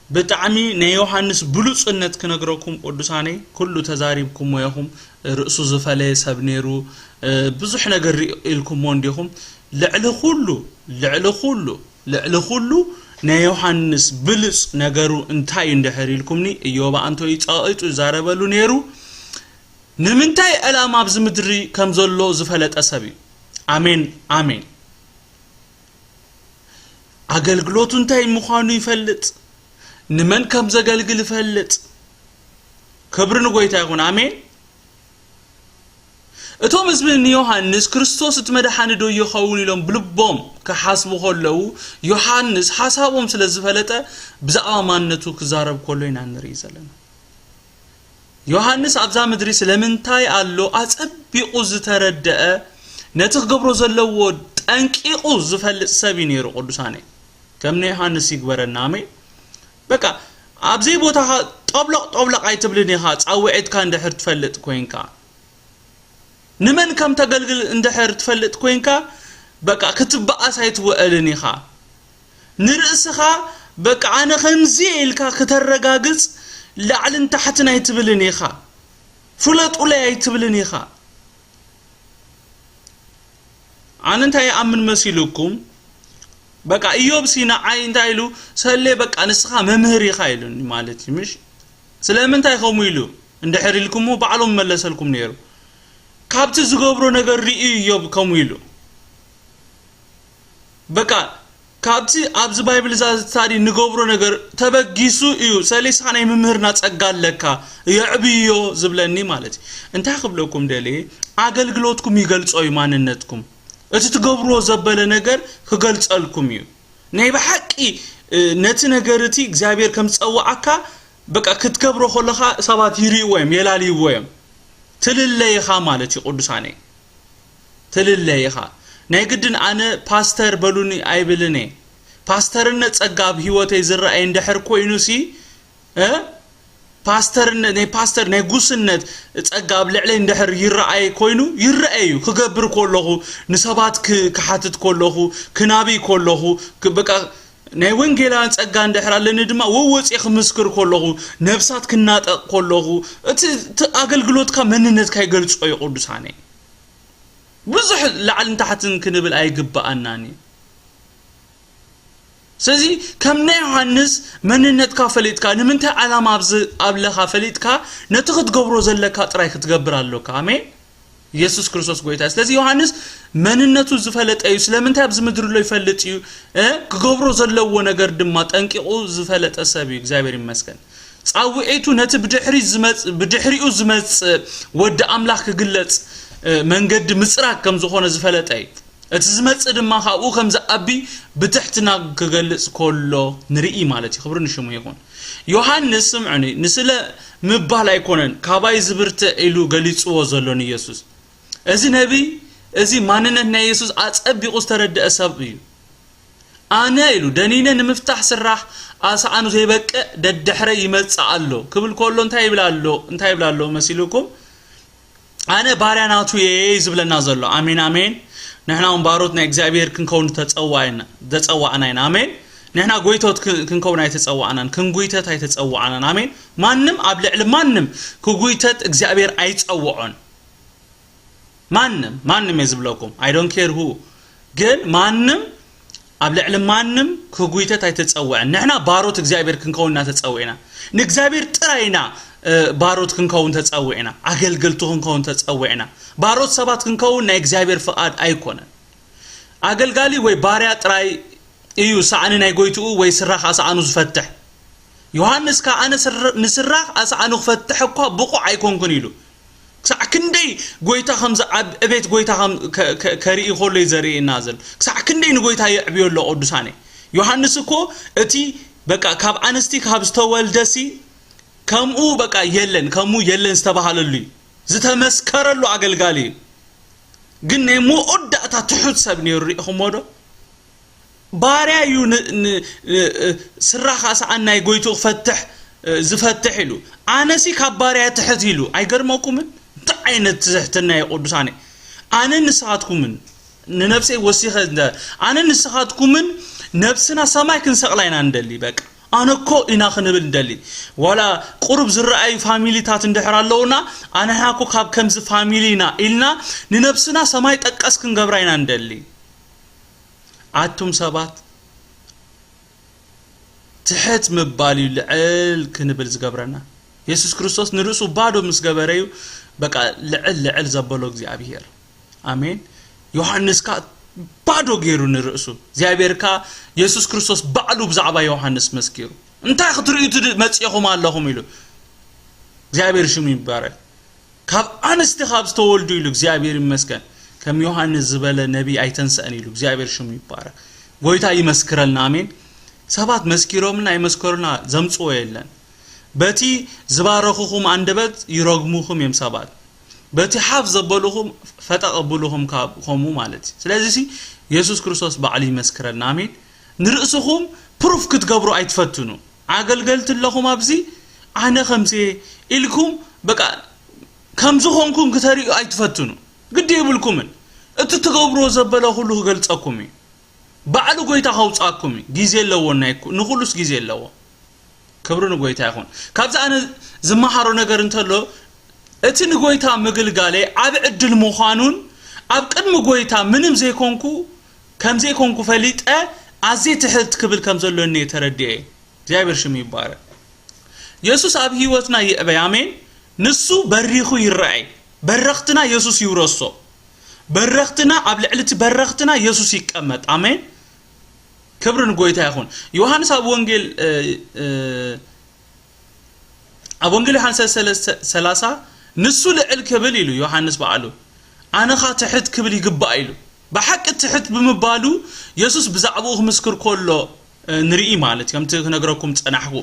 ብጣዕሚ ናይ ዮሃንስ ብሉጽነት ክነግረኩም ቅዱሳነይ፣ ኩሉ ተዛሪብኩሞ ኢኹም። ርእሱ ዝፈለየ ሰብ ነይሩ፣ ብዙሕ ነገር ርኢ ኢልኩሞ እንዲኹም። ልዕሊ ኩሉ ልዕሊ ኩሉ ልዕሊ ኩሉ ናይ ዮሃንስ ብሉጽ ነገሩ እንታይ እዩ እንድሕር ኢልኩምኒ፣ እዮብ ኣንቶ እዩ ጸቒጡ ዝዛረበሉ ነይሩ። ንምንታይ ዕላማ ኣብዚ ምድሪ ከም ዘሎ ዝፈለጠ ሰብ እዩ። ኣሜን ኣሜን። ኣገልግሎቱ እንታይ ምዃኑ ይፈልጥ፣ ንመን ከም ዘገልግል ይፈልጥ። ክብሪ ንጎይታ ይኹን። ኣሜን። እቶም ህዝቢ ንዮሃንስ ክርስቶስ እቲ መድሓኒ ዶ ይኸውን ኢሎም ብልቦም ክሓስቡ ከለዉ፣ ዮሃንስ ሓሳቦም ስለ ዝፈለጠ ብዛዕባ ማንነቱ ክዛረብ ከሎ ኢና ንርኢ ዘለና። ዮሃንስ ኣብዛ ምድሪ ስለምንታይ ኣሎ ኣጸቢቑ ዝተረደአ፣ ነቲ ክገብሮ ዘለዎ ጠንቂቑ ዝፈልጥ ሰብ እዩ ነይሩ። ቅዱሳነይ፣ ከም ንዮሃንስ ይግበረና። ኣሜን። በቃ ኣብ ዘይቦታኻ ጠብለቕ ጠብለቕ ኣይትብልን ኢኻ፣ ጻውዒትካ እንድሕር ትፈልጥ ኮይንካ። ንመን ከም ተገልግል እንድሕር ትፈልጥ ኮይንካ፣ በቃ ክትበኣስ ኣይትውዕልን ኢኻ። ንርእስኻ በቃ ኣነ ከምዚ ኢልካ ክተረጋግጽ ላዕልን ታሕትን ኣይትብልን ኢኻ። ፍለጡለይ ኣይትብልን ኢኻ። ኣነ እንታይ ይኣምን መሲሉኩም? በቃ እዮብ ሲ ንዓይ እንታይ ኢሉ፣ ሰሌ በቃ ንስኻ መምህር ኢኻ ኢሉኒ ማለት እዩ። ምሽ ስለምንታይ ከምኡ ኢሉ እንድሕር ኢልኩሞ ባዕሎም መለሰልኩም ነይሩ። ካብቲ ዝገብሮ ነገር ርእዩ እዮብ ከምኡ ኢሉ። በቃ ካብቲ ኣብዚ ባይብል እዛ ስታዲ ንገብሮ ነገር ተበጊሱ እዩ። ሰሌስኻ ናይ ምምህርና ጸጋ ኣለካ፣ የዕብዮ ዝብለኒ ማለት እዩ። እንታይ ክብለኩም ደልየ፣ ኣገልግሎትኩም ይገልጾ እዩ ማንነትኩም። እቲ ትገብርዎ ዘበለ ነገር ክገልጸልኩም እዩ። ናይ ብሓቂ፣ እ፣ ነቲ ነገር እቲ እግዚኣብሔር ከም ዝጸውዓካ፣ በቃ ክትገብሮ ከለኻ ሰባት ይርእይዎ እዮም፣ የላልይዎ እዮም። ትልለ ኢኻ ማለት እዩ ቅዱሳነይ። ትልለ ኢኻ። ናይ ግድን ኣነ ፓስተር በሉኒ ኣይብልን እየ። ፓስተርነት ጸጋ ኣብ ህይወተይ ዝረኣይ እንድሕር ኮይኑሲ፣ እ፣ ፓስተርነት፣ ናይ ፓስተር ናይ ጉስነት ጸጋ ኣብ ልዕለይ እንድሕር ይረኣይ ኮይኑ፣ ይረኣይ እዩ። ክገብር ከለኹ፣ ንሰባት ክ-፣ ክሓትት ከለኹ፣ ክናብይ ከለኹ፣ ክ-፣ በቃ ናይ ወንጌላውያን ጸጋ እንድሕር ኣለኒ ድማ፣ ወወጽየ ክምስክር ከለኹ፣ ነብሳት ክናጠቕ ከለኹ፣ እቲ፣ እቲ ኣገልግሎትካ መንነትካ ይገልጾ እዩ ቅዱሳነይ። ብዙሕ ላዕልን ታሕትን ክንብል ኣይግብኣናን እዩ። ስለዚ ከም ናይ ዮሃንስ መንነትካ ፈሊጥካ፣ ንምንታይ ዓላማ ኣብዚ ኣለኻ ፈሊጥካ፣ ነቲ ክትገብሮ ዘለካ ጥራይ ክትገብር ኣሎካ። ኣሜን። ኢየሱስ ክርስቶስ ጎይታ እዩ። ስለዚ ዮሃንስ መንነቱ ዝፈለጠ እዩ። ስለምንታይ ኣብዚ ምድሪ ኣሎ ይፈልጥ እዩ። እ፣ ክገብሮ ዘለዎ ነገር ድማ ጠንቂቑ ዝፈለጠ ሰብ እዩ። እግዚኣብሔር ይመስገን። ጻውዒቱ ነቲ ብድሕሪ ዝመጽ-፣ ብድሕሪኡ ዝመጽእ ወዲ ኣምላኽ ክግለጽ፣ እ፣ መንገዲ ምጽራግ ከም ዝኾነ ዝፈለጠ እዩ። እቲ ዝመጽእ ድማ ካብኡ ከም ዝኣቢ ብትሕትና ክገልጽ ከሎ ንርኢ ማለት እዩ። ክብሪ ንሽሙ ይኹን። ዮሃንስ፣ ስምዑኒ፣ ንስለ ምባል ኣይኮነን፣ ካባይ ዝብርትዕ ኢሉ ገሊጽዎ ዘሎ ንኢየሱስ። እዚ ነቢይ፣ እዚ ማንነት ናይ ኢየሱስ ኣጸቢቑ ዝተረድአ ሰብ እዩ። ኣነ ኢሉ፣ ደኒነ ንምፍታሕ ስራሕ ኣስኣኑ ዘይበቅዕ ደድሕረይ ይመጽእ ኣሎ ክብል ከሎ እንታይ ይብል ኣሎ? እንታይ ይብል ኣሎ መሲልኩም? ኣነ ባርያ ናቱ እየ ዝብለና ዘሎ። ኣሜን፣ ኣሜን። ንሕና እውን ባሮት ናይ እግዚኣብሔር ክንከውን ተጸዋዕና-፣ ተጸዋዕና ኢና። ኣሜን። ንሕና ጎይቶት ክን-፣ ክንከውን ኣይተጸዋዕናን፣ ክንጉይተት ኣይተጸዋዕናን። ኣሜን። ማንም ኣብ ልዕሊ ማንም ክጉይተት እግዚኣብሔር ኣይጸውዖን። ማንም፣ ማንም እየ ዝብለኩም። I don't care who። ግን ማንም ኣብ ልዕሊ ማንም ክጉይተት ኣይተጸውዐን። ንሕና ባሮት እግዚኣብሔር ክንከውን ኢና ተጸዊዕና። ንእግዚኣብሔር ጥራይ ኢና፣ እ፣ ባሮት ክንከውን ተጸዊዕና። ኣገልገልቱ ክንከውን ተጸዊዕና። ባሮት ሰባት ክንከውን ናይ እግዚኣብሔር ፍቓድ ኣይኮነን። ኣገልጋሊ ወይ ባርያ ጥራይ እዩ ሳዕኒ ናይ ጎይትኡ ወይ ስራኽ ኣሳዕኑ ዝፈትሕ። ዮሃንስ ከኣ ኣነ ስር-፣ ንስራኽ ኣሳዕኑ ክፈትሕ እኳ ብቑዕ ኣይኮንኩን ኢሉ። ክሳዕ ክንደይ ጎይታ ከም ዝዓብ-፣ ዕቤት ጎይታ ከም ከ-፣ ከ-፣ ከርኢ ከሎ እዩ ዘርእየና ዘሎ። ክሳዕ ክንደይ ንጎይታ የዕብዮ ኣሎ ቅዱሳነይ። ዮሃንስ እኮ እቲ በቃ ካብ ኣንስቲ ካብ ዝተወልደሲ ከምኡ በቃ የለን፣ ከምኡ የለን ዝተባሃለሉ እዩ። ዝተመስከረሉ ኣገልጋሊ እዩ። ግን ናይ መወዳእታ ትሑት ሰብ ነይሩ ርኢኹሞ ዶ? ባርያ እዩ ን-፣ ን-፣ ን-፣ ስራኻ ሰኣን ናይ ጎይቱ ክፈትሕ፣ እ፣ ዝፈትሕ ኢሉ። ኣነሲ ካብ ባርያ ትሕት ኢሉ። ኣይገርመኩምን? እንታይ ዓይነት ትሕትና እዩ ቅዱሳነይ? ኣነ ንስኻትኩምን፣ ንነብሰይ ወሲኸ እንደ-፣ ኣነ ንስኻትኩምን ነብስና ሰማይ ክንሰቕላ ኢና ንደሊ። በቃ፣ ኣነ እኮ ኢና ክንብል ንደሊ። ዋላ ቁሩብ ዝረኣዩ ፋሚሊታት እንድሕር ኣለዉና፣ ኣነና እኮ ካብ ከምዚ ፋሚሊ ኢና ኢልና ንነብስና ሰማይ ጠቀስ ክንገብራ ኢና ንደሊ። ኣቱም ሰባት፣ ትሕት ምባል እዩ ልዕል ክንብል ዝገብረና። የሱስ ክርስቶስ ንርእሱ ባዶ ምስ ገበረ እዩ፣ በቃ፣ ልዕል ልዕል ዘበሎ እግዚኣብሄር። ኣሜን። ዮሃንስ ከኣ ባዶ ገይሩ ንርእሱ። እግዚኣብሄር ከኣ የሱስ ክርስቶስ ባዕሉ ብዛዕባ ዮሃንስ መስኪሩ። እንታይ ክትርእዩ ትድ-፣ መጺእኹም ኣለኹም ኢሉ። እግዚኣብሄር ሽሙ ይባረክ። ካብ ኣንስቲ ካብ ዝተወልዱ ኢሉ፣ እግዚኣብሔር ይመስገን። ከም ዮሃንስ ዝበለ ነቢይ ኣይተንስአን ኢሉ፣ እግዚኣብሔር ሽሙ ይባረክ። ጎይታ ይመስክረልና፣ ኣሜን። ሰባት መስኪሮምና ኣይመስከሩና ዘምጽዎ የለን። በቲ ዝባረኹኹም ኣንደበት ይረግሙኹም እዮም ሰባት። በቲ ሓፍ ዘበሉኹም ፈጠቕ ኣብሉኹም ካብ-፣ ከምኡ ማለት እዩ። ስለዚሲ የሱስ ክርስቶስ ባዕሉ ይመስክረልና፣ ኣሜን። ንርእስኹም ፕሩፍ ክትገብሩ ኣይትፈትኑ። ኣገልገልቲ ኣለኹም ኣብዚ፣ ኣነ ከምዚ ኢልኩም፣ በቃ፣ ከም ዝኾንኩም ክተርእዩ ኣይትፈትኑ። ግዲ የብልኩምን። እቲ ትገብርዎ ዘበለ ኩሉ ክገልጸኩም እዩ። ባዕሉ ጎይታ ከውጻኩም እዩ። ግዜ ኣለዎ፣ ናይ ኩ-፣ ንኹሉስ ግዜ ኣለዎ። ክብሪ ንጎይታ ይኹን። ካብዚ ኣነ ዝመሃሮ ነገር እንተሎ፣ እቲ ንጎይታ ምግልጋለይ ዓቢ ዕድል ምዃኑን፣ ኣብ ቅድሚ ጎይታ ምንም ዘይኮንኩ፣ ከም ዘይኮንኩ ፈሊጠ፣ ኣዝየ ትሕት ክብል ከም ዘሎኒ እየ ተረዲኤ። እግዚኣብሔር ሽሙ ይባረክ። የሱስ ኣብ ህይወትና ይዕበይ፣ ኣሜን። ንሱ በሪኹ ይረኣይ። በረኽትና የሱስ ይውረሶ። በረኽትና፣ ኣብ ልዕሊ እቲ በረኽትና የሱስ ይቀመጥ፣ ኣሜን። ክብሪ ንጎይታ ይኹን። ዮሃንስ ኣብ ወንጌል ኣብ ወንጌል ዮሃንስ ሰለስተ ሰላሳ ንሱ ልዕል ክብል ኢሉ ዮሃንስ በዓሉ፣ ኣነኻ ትሕት ክብል ይግባእ ኢሉ። ብሓቂ ትሕት ብምባሉ የሱስ ብዛዕባኡ ክምስክር ከሎ ንርኢ ማለት ከምቲ ክነግረኩም ጸናሕኩ።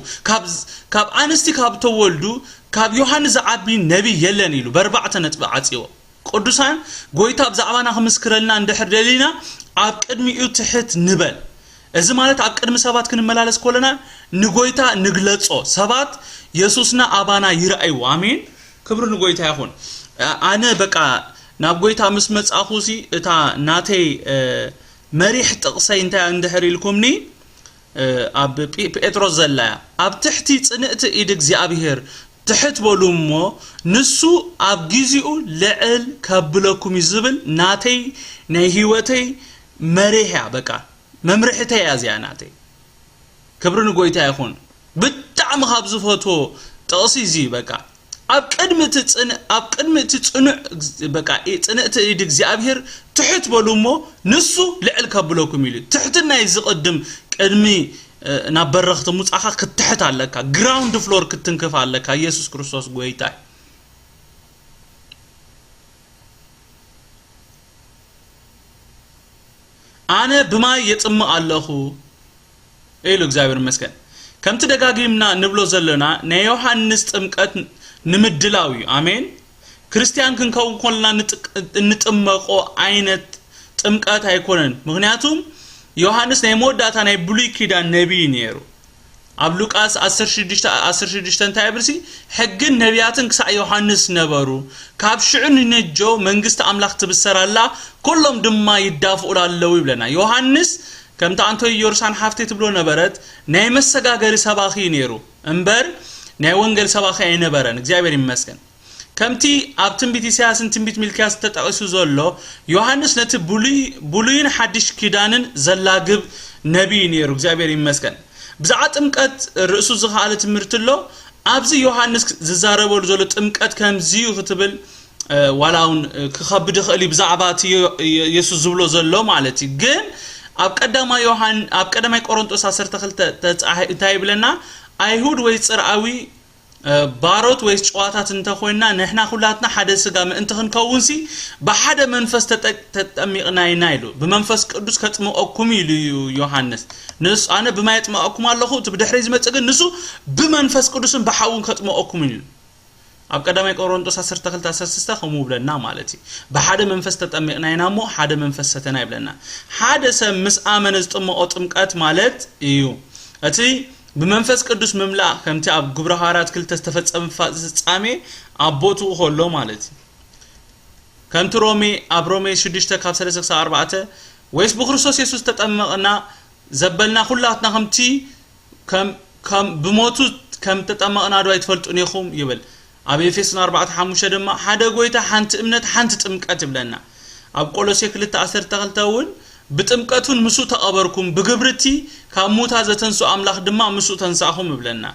ካብ ኣንስቲ ካብ ተወልዱ ካብ ዮሃንስ ዝዓቢ ነቢይ የለን ኢሉ በርባዕተ ነጥቢ ዓጺዎ። ቅዱሳን ጎይታ ብዛዕባና ክምስክረልና እንድሕር ደሊና ኣብ ቅድሚኡ ትሕት ንበል። እዚ ማለት ኣብ ቅድሚ ሰባት ክንመላለስ ከለና ንጎይታ ንግለጾ፣ ሰባት የሱስና ኣባና ይረኣይዎ። ኣሜን። ክብሪ ንጎይታ ይኹን። ኣነ በቃ ናብ ጎይታ ምስ መጻኹ ሲ እታ ናተይ መሪሕ ጥቕሰይ እንታይ እንድሕር ኢልኩምኒ ኣብ ጴጥሮስ ዘላያ ኣብ ትሕቲ ጽንእቲ ኢድ እግዚኣብሔር ትሕት በሉ እሞ ንሱ ኣብ ግዚኡ ልዕል ከብለኩም እዩ ዝብል ናተይ ናይ ህይወተይ መሪሕ እያ። በቃ መምርሕተይ እያ እዚኣ ናተይ። ክብሪ ንጎይታ ይኹን። ብጣዕሚ ካብ ዝፈትዎ ጥቕሲ እዚ በቃ ኣብ ቅድሚ እቲ ጽን ኣብ ቅድሚ እቲ ጽኑዕ በቃ ጽንእቲ ኢድ እግዚኣብሔር ትሕት በሉ እሞ ንሱ ልዕል ከብለኩም ኢሉ። ትሕትና እዩ ዝቕድም። ቅድሚ ናብ በረኽቲ ሙጻኻ ክትሕት ኣለካ። ግራውንድ ፍሎር ክትንክፍ ኣለካ። ኢየሱስ ክርስቶስ ጎይታ እዩ። ኣነ ብማይ የጽምቕ ኣለኹ ኢሉ እግዚኣብሔር ይመስገን። ከምቲ ደጋጊምና ንብሎ ዘለና ናይ ዮሃንስ ጥምቀት ንምድላው እዩ። ኣሜን። ክርስትያን ክንከውን ከለና እንጥመቆ ዓይነት ጥምቀት ኣይኮነን። ምክንያቱም ዮሃንስ ናይ መወዳእታ ናይ ብሉይ ኪዳን ነቢይ ነይሩ። ኣብ ሉቃስ ዓሰርተ ሽዱሽተ ዓሰርተ ሽዱሽተ እንታይ ይብልሲ? ሕግን ነቢያትን ክሳዕ ዮሃንስ ነበሩ። ካብ ሽዑ ንነጆ መንግስቲ ኣምላኽ ትብሰር ኣላ፣ ኩሎም ድማ ይዳፍኡላ ኣለዉ ይብለና። ዮሃንስ ከምቲ ኣንቶይ ዮርሳን ሓፍተይ ትብሎ ነበረት፣ ናይ መሰጋገሪ ሰባኺ ነይሩ እምበር ናይ ወንጌል ሰባኺ ኣይነበረን። እግዚኣብሔር ይመስገን። ከምቲ ኣብ ትንቢት ኢሳያስን ትንቢት ሚልክያስ ተጠቒሱ ዘሎ፣ ዮሃንስ ነቲ ብሉይ ብሉይን ሓድሽ ኪዳንን ዘላግብ ነቢይ ነይሩ። እግዚኣብሔር ይመስገን። ብዛዕባ ጥምቀት ርእሱ ዝኸኣለ ትምህርቲ ኣሎ። ኣብዚ ዮሃንስ ዝዛረበሉ ዘሎ ጥምቀት ከምዚ እዩ ክትብል ዋላ እውን ክኸብድ ይኽእል እዩ ብዛዕባ እቲ የሱስ ዝብሎ ዘሎ ማለት እዩ። ግን ኣብ ቀዳማይ ዮሃን ኣብ ቀዳማይ ቆሮንጦስ ዓሰርተ ክልተ ተጻሒ እንታይ ይብለና? ኣይሁድ ወይ ጽርኣዊ ባሮት ወይስ ጨዋታት እንተኾይንና ንሕና ኩላትና ሓደ ስጋ ምእንቲ ክንከውንሲ ብሓደ መንፈስ ተጠሚቕና ኢና ኢሉ። ብመንፈስ ቅዱስ ከጥምቐኩም ኢሉ እዩ ዮሃንስ። ንሱ ኣነ ብማይ የጥምቐኩም ኣለኹ፣ እቲ ብድሕረይ ዝመጽእ ግን ንሱ ብመንፈስ ቅዱስን ብሓውን ከጥምቐኩም ኢሉ። ኣብ ቀዳማይ ቆሮንጦስ ዓሰርተ ክልተ ዓሰርተ ሰለስተ ከምኡ ብለና ማለት እዩ። ብሓደ መንፈስ ተጠሚቕና ኢና እሞ ሓደ መንፈስ ሰተና ይብለና። ሓደ ሰብ ምስ ኣመነ ዝጥምቖ ጥምቀት ማለት እዩ። እቲ ብመንፈስ ቅዱስ ምምላእ ከምቲ ኣብ ግብረ ሃዋርያት ክልተ ዝተፈጸመ ፍጻሜ ኣብ ቦትኡ ከሎ ማለት እዩ። ከምቲ ሮሜ ኣብ ሮሜ ሽዱሽተ ካብ ሰለስተ ክሳብ ኣርባዕተ ወይስ ብክርስቶስ የሱስ ተጠመቕና ዘበልና ኩላትና ከምቲ ከም ከም ብሞቱ ከም ተጠመቕና ዶ ኣይትፈልጡን ኢኹም ይብል። ኣብ ኤፌሶን ኣርባዕተ ሓሙሽተ ድማ ሓደ ጎይታ፣ ሓንቲ እምነት፣ ሓንቲ ጥምቀት ይብለና። ኣብ ቆሎሴ ክልተ ዓሰርተ ክልተ እውን ብጥምቀቱን ምስኡ ተቐበርኩም፣ ብግብሪ እቲ ካብ ሙታ ዘተንስኡ ኣምላኽ ድማ ምስኡ ተንሳእኹም ይብለና።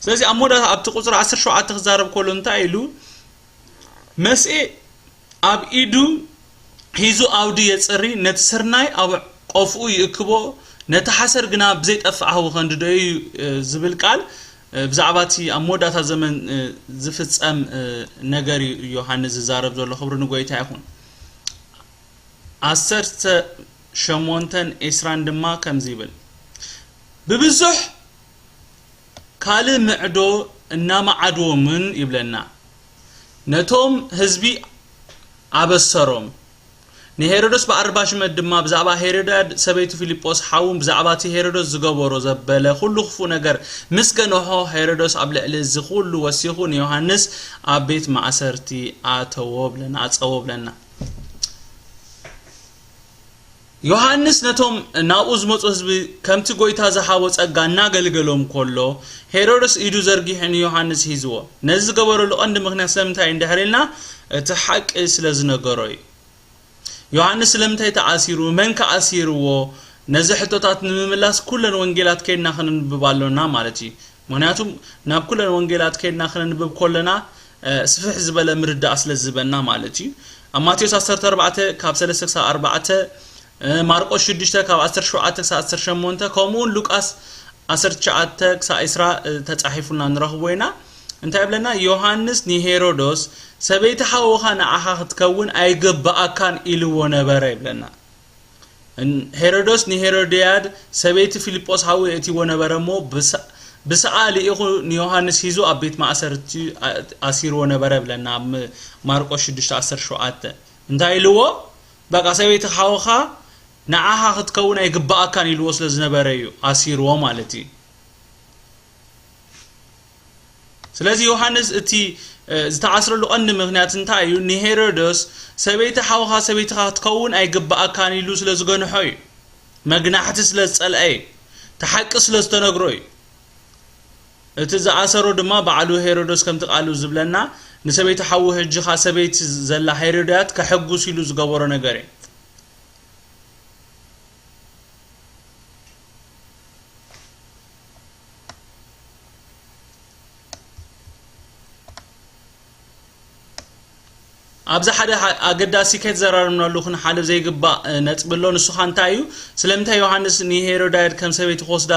ስለዚ ኣብ መወዳእታ ኣብቲ ቁፅሪ ዓሰርተ ሸውዓተ ክዛረብ ከሎ እንታይ ኢሉ? መስኤ ኣብ ኢዱ ሒዙ ኣውዲ የፅሪ፣ ነቲ ስርናይ ኣብ ቆፍኡ ይእክቦ፣ ነቲ ሓሰር ግና ብዘይጠፍእ ሃዊ ከንድዶ እዩ ዝብል ቃል ብዛዕባ እቲ ኣብ መወዳእታ ዘመን ዝፍፀም ነገር እዩ ዮሃንስ ዝዛረብ ዘሎ። ክብሪ ንጎይታ ይኹን። ዓሰርተ ሸሞንተን ዒስራን ድማ ከምዚ ይብል፣ ብብዙሕ ካልእ ምዕዶ እናመዓድዎምን ይብለና፣ ነቶም ህዝቢ ኣበሰሮም። ንሄሮዶስ ብኣርባሽመት ድማ ብዛዕባ ሄሮድያድ ሰበይቱ ፊልጶስ ሓውን ብዛዕባ እቲ ሄሮዶስ ዝገበሮ ዘበለ ኩሉ ክፉእ ነገር ምስ ገንሖ፣ ሄሮዶስ ኣብ ልዕሊ እዚ ኩሉ ወሲኹ ንዮሃንስ ኣብ ቤት ማእሰርቲ ኣተዎ ብለና፣ ኣጸዎ ብለና። ዮሃንስ ነቶም ናብኡ ዝመጹ ህዝቢ ከምቲ ጎይታ ዝሃቦ ጸጋ እናገልገሎም ከሎ፣ ሄሮድስ ኢዱ ዘርጊሑ ንዮሃንስ ሒዝዎ። ነዚ ዝገበረሉ ቀንዲ ምኽንያት ስለምንታይ እንድሕር ኢልና፣ እቲ ሓቂ ስለ ዝነገሮ እዩ። ዮሃንስ ስለምንታይ ተኣሲሩ? መን ከ ኣሲርዎ? ነዚ ሕቶታት ንምምላስ ኩለን ወንጌላት ከይድና ከነንብብ ኣሎና ማለት እዩ። ምኽንያቱም ናብ ኩለን ወንጌላት ከይድና ከነንብብ ከለና፣ እ፣ ስፍሕ ዝበለ ምርዳእ ስለ ዝህበና ማለት እዩ። ኣብ ማቴዎስ ዓሰርተ ኣርባዕተ ካብ ሰለስተ ክሳብ ኣርባዕተ፣ ማርቆስ ሽዱሽተ ካብ ዓሰርተ ሸውዓተ ክሳብ ዓሰርተ ሸሞንተ፣ ከምኡውን ሉቃስ ዓሰርተ ትሽዓተ ክሳብ ዕስራ ተጻሒፉልና ንረኽቦ ኢና። እንታይ ይብለና? ዮሃንስ ንሄሮዶስ፣ "ሰበይቲ ሓውኻ ንዓኻ ክትከውን ኣይግብኣካን" ኢልዎ ነበረ ይብለና። ሄሮዶስ ንሄሮድያድ፣ "ሰበይቲ ፊልጶስ ሓው የእትይዎ ነበረ እሞ ብሰዓ ልኢኹ ንዮሃንስ ሒዙ ኣብ ቤት ማእሰርቲ ኣሲርዎ ነበረ" ይብለና ኣብ ማርቆስ ሽዱሽተ ዓሰርተ ሸውዓተ። እንታይ ኢልዎ? በቃ ሰበይቲ ሓውኻ ንዓኻ ክትከውን ኣይግብኣካን ኢልዎ ስለ ዝነበረ እዩ ኣሲርዎ ማለት እዩ። ስለዚ ዮሃንስ እቲ ዝተዓስረሉ ቀንዲ ምኽንያት እንታይ እዩ? ንሄሮዶስ "ሰበይቲ ሓውኻ ሰበይትኻ ክትከውን ኣይግብኣካን" ኢሉ ስለ ዝገንሖ እዩ። መግናሕቲ ስለ ዝጸልአ እዩ። እቲ ሓቂ ስለ ዝተነግሮ እዩ። እቲ ዝኣሰሮ ድማ ባዕሉ ሄሮዶስ ከምቲ ቃሉ ዝብለና ንሰበይቲ ሓዉ ሕጂኻ ሰበይቲ ዘላ ሄሮድያድ ከሐጉስ ኢሉ ዝገበሮ ነገር እዩ። ኣብዚ ሓደ ኣገዳሲ ከይተዘራረብናሉ ክንሓልፍ ዘይግባእ ነጥቢ ኣሎ። ንሱ ኸኣ እንታይ እዩ? ስለምንታይ ዮሃንስ ንሄሮድያድ ከም ሰበይቲ ክወስዳ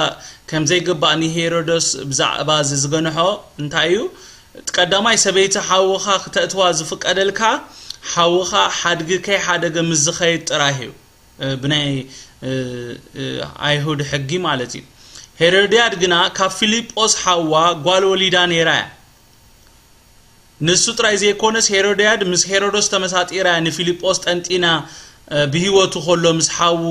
ከም ዘይግባእ ንሄሮዶስ ብዛዕባ እዚ ዝገንሖ እንታይ እዩ? ቀዳማይ፣ ሰበይቲ ሓውኻ ክተእትዋ ዝፍቀደልካ ሓውኻ ሓድጊ ከይሓደገ ምስ ዝኸይድ ጥራይ እዩ። ብናይ ኣይሁድ ሕጊ ማለት እዩ። ሄሮድያድ ግና ካብ ፊልጶስ ሓዋ ጓል ወሊዳ ነይራ እያ። ንሱ ጥራይ ዘይኮነስ፣ ሄሮድያድ ምስ ሄሮዶስ ተመሳጢራ እያ ንፊልጶስ ጠንጢና ብህይወቱ ከሎ ምስ ሓዉ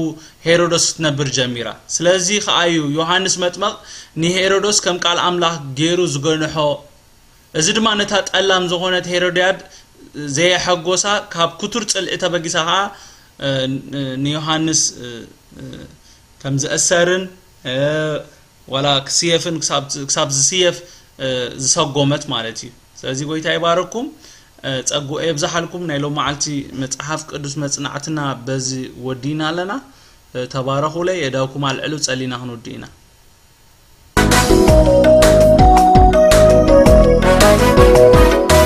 ሄሮዶስ ክትነብር ጀሚራ። ስለዚ ከኣዩ ዮሃንስ መጥመቕ ንሄሮዶስ ከም ቃል ኣምላኽ ገይሩ ዝገንሖ። እዚ ድማ ነታ ጠላም ዝኾነት ሄሮድያድ ዘየሐጎሳ፣ ካብ ክቱር ጽልኢ ተበጊሳ ኸኣ ንዮሃንስ ከም ዝእሰርን ዋላ ክስየፍን ክሳብ ዝስየፍ ዝሰጎመት ማለት እዩ። ስለዚ ጎይታ ይባርኩም። ጸጉ የብዛሓልኩም። ናይ ሎም መዓልቲ መጽሓፍ ቅዱስ መጽናዕትና በዚ ወዲና ኣለና። ተባረኹለይ። የዳውኩም ኣልዕሉ፣ ጸሊና ክንውዲ ኢና።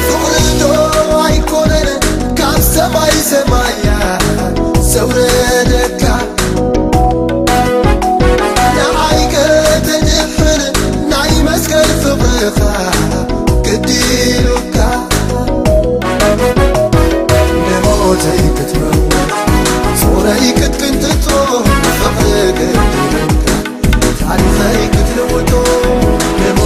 ፍቕሪ ዶ ኣይኮነን ካብ ሰማይ ሰማያ ዘውረደካ? ንዓይ ከተድሕን ናይ መስቀል ፍቕርኻ ግዲ ኢሉካ። ንሞተይ ክትመውት ጾረይ ክትክንትቶ ፍቕሪ ግዲ ኢሉካ። ታሪኸይ ክትልውጦ ንሞ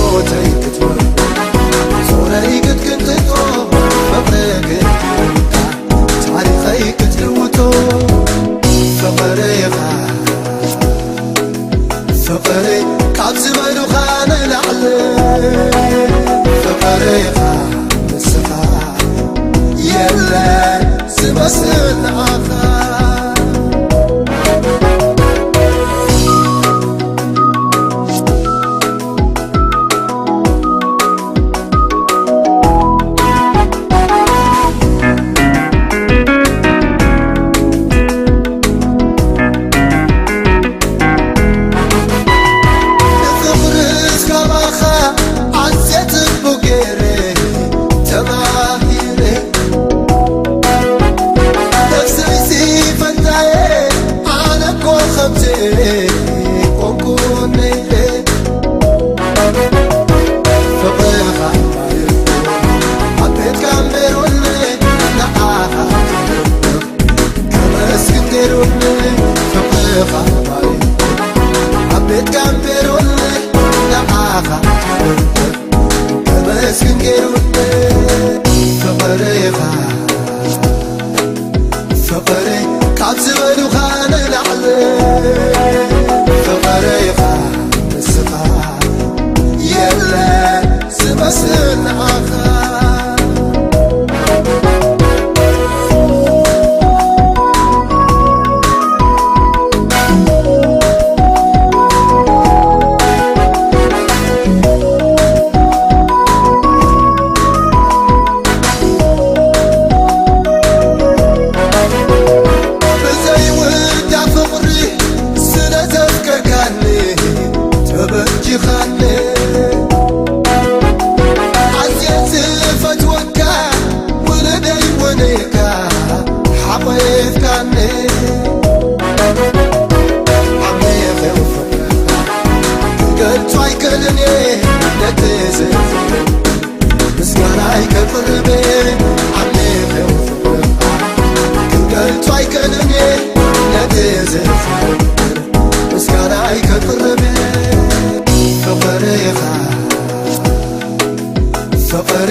ፍቕሪ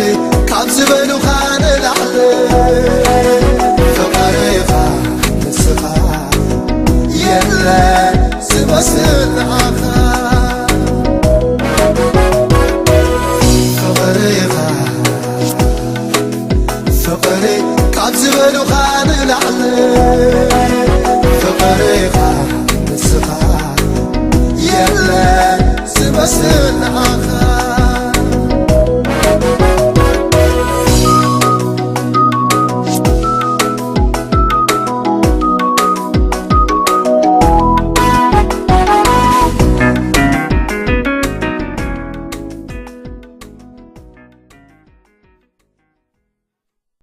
ካብ ዝበሉኻ ንላዕሊ ፍቕሪኻ ንስኻ የለ ዝመስል ንዓኻ ፍቕሪኻ ፍቕሪ ካብ ዝበሉኻ ንላዕሊ ፍቕሪኻ ንስኻ የለ ዝመስል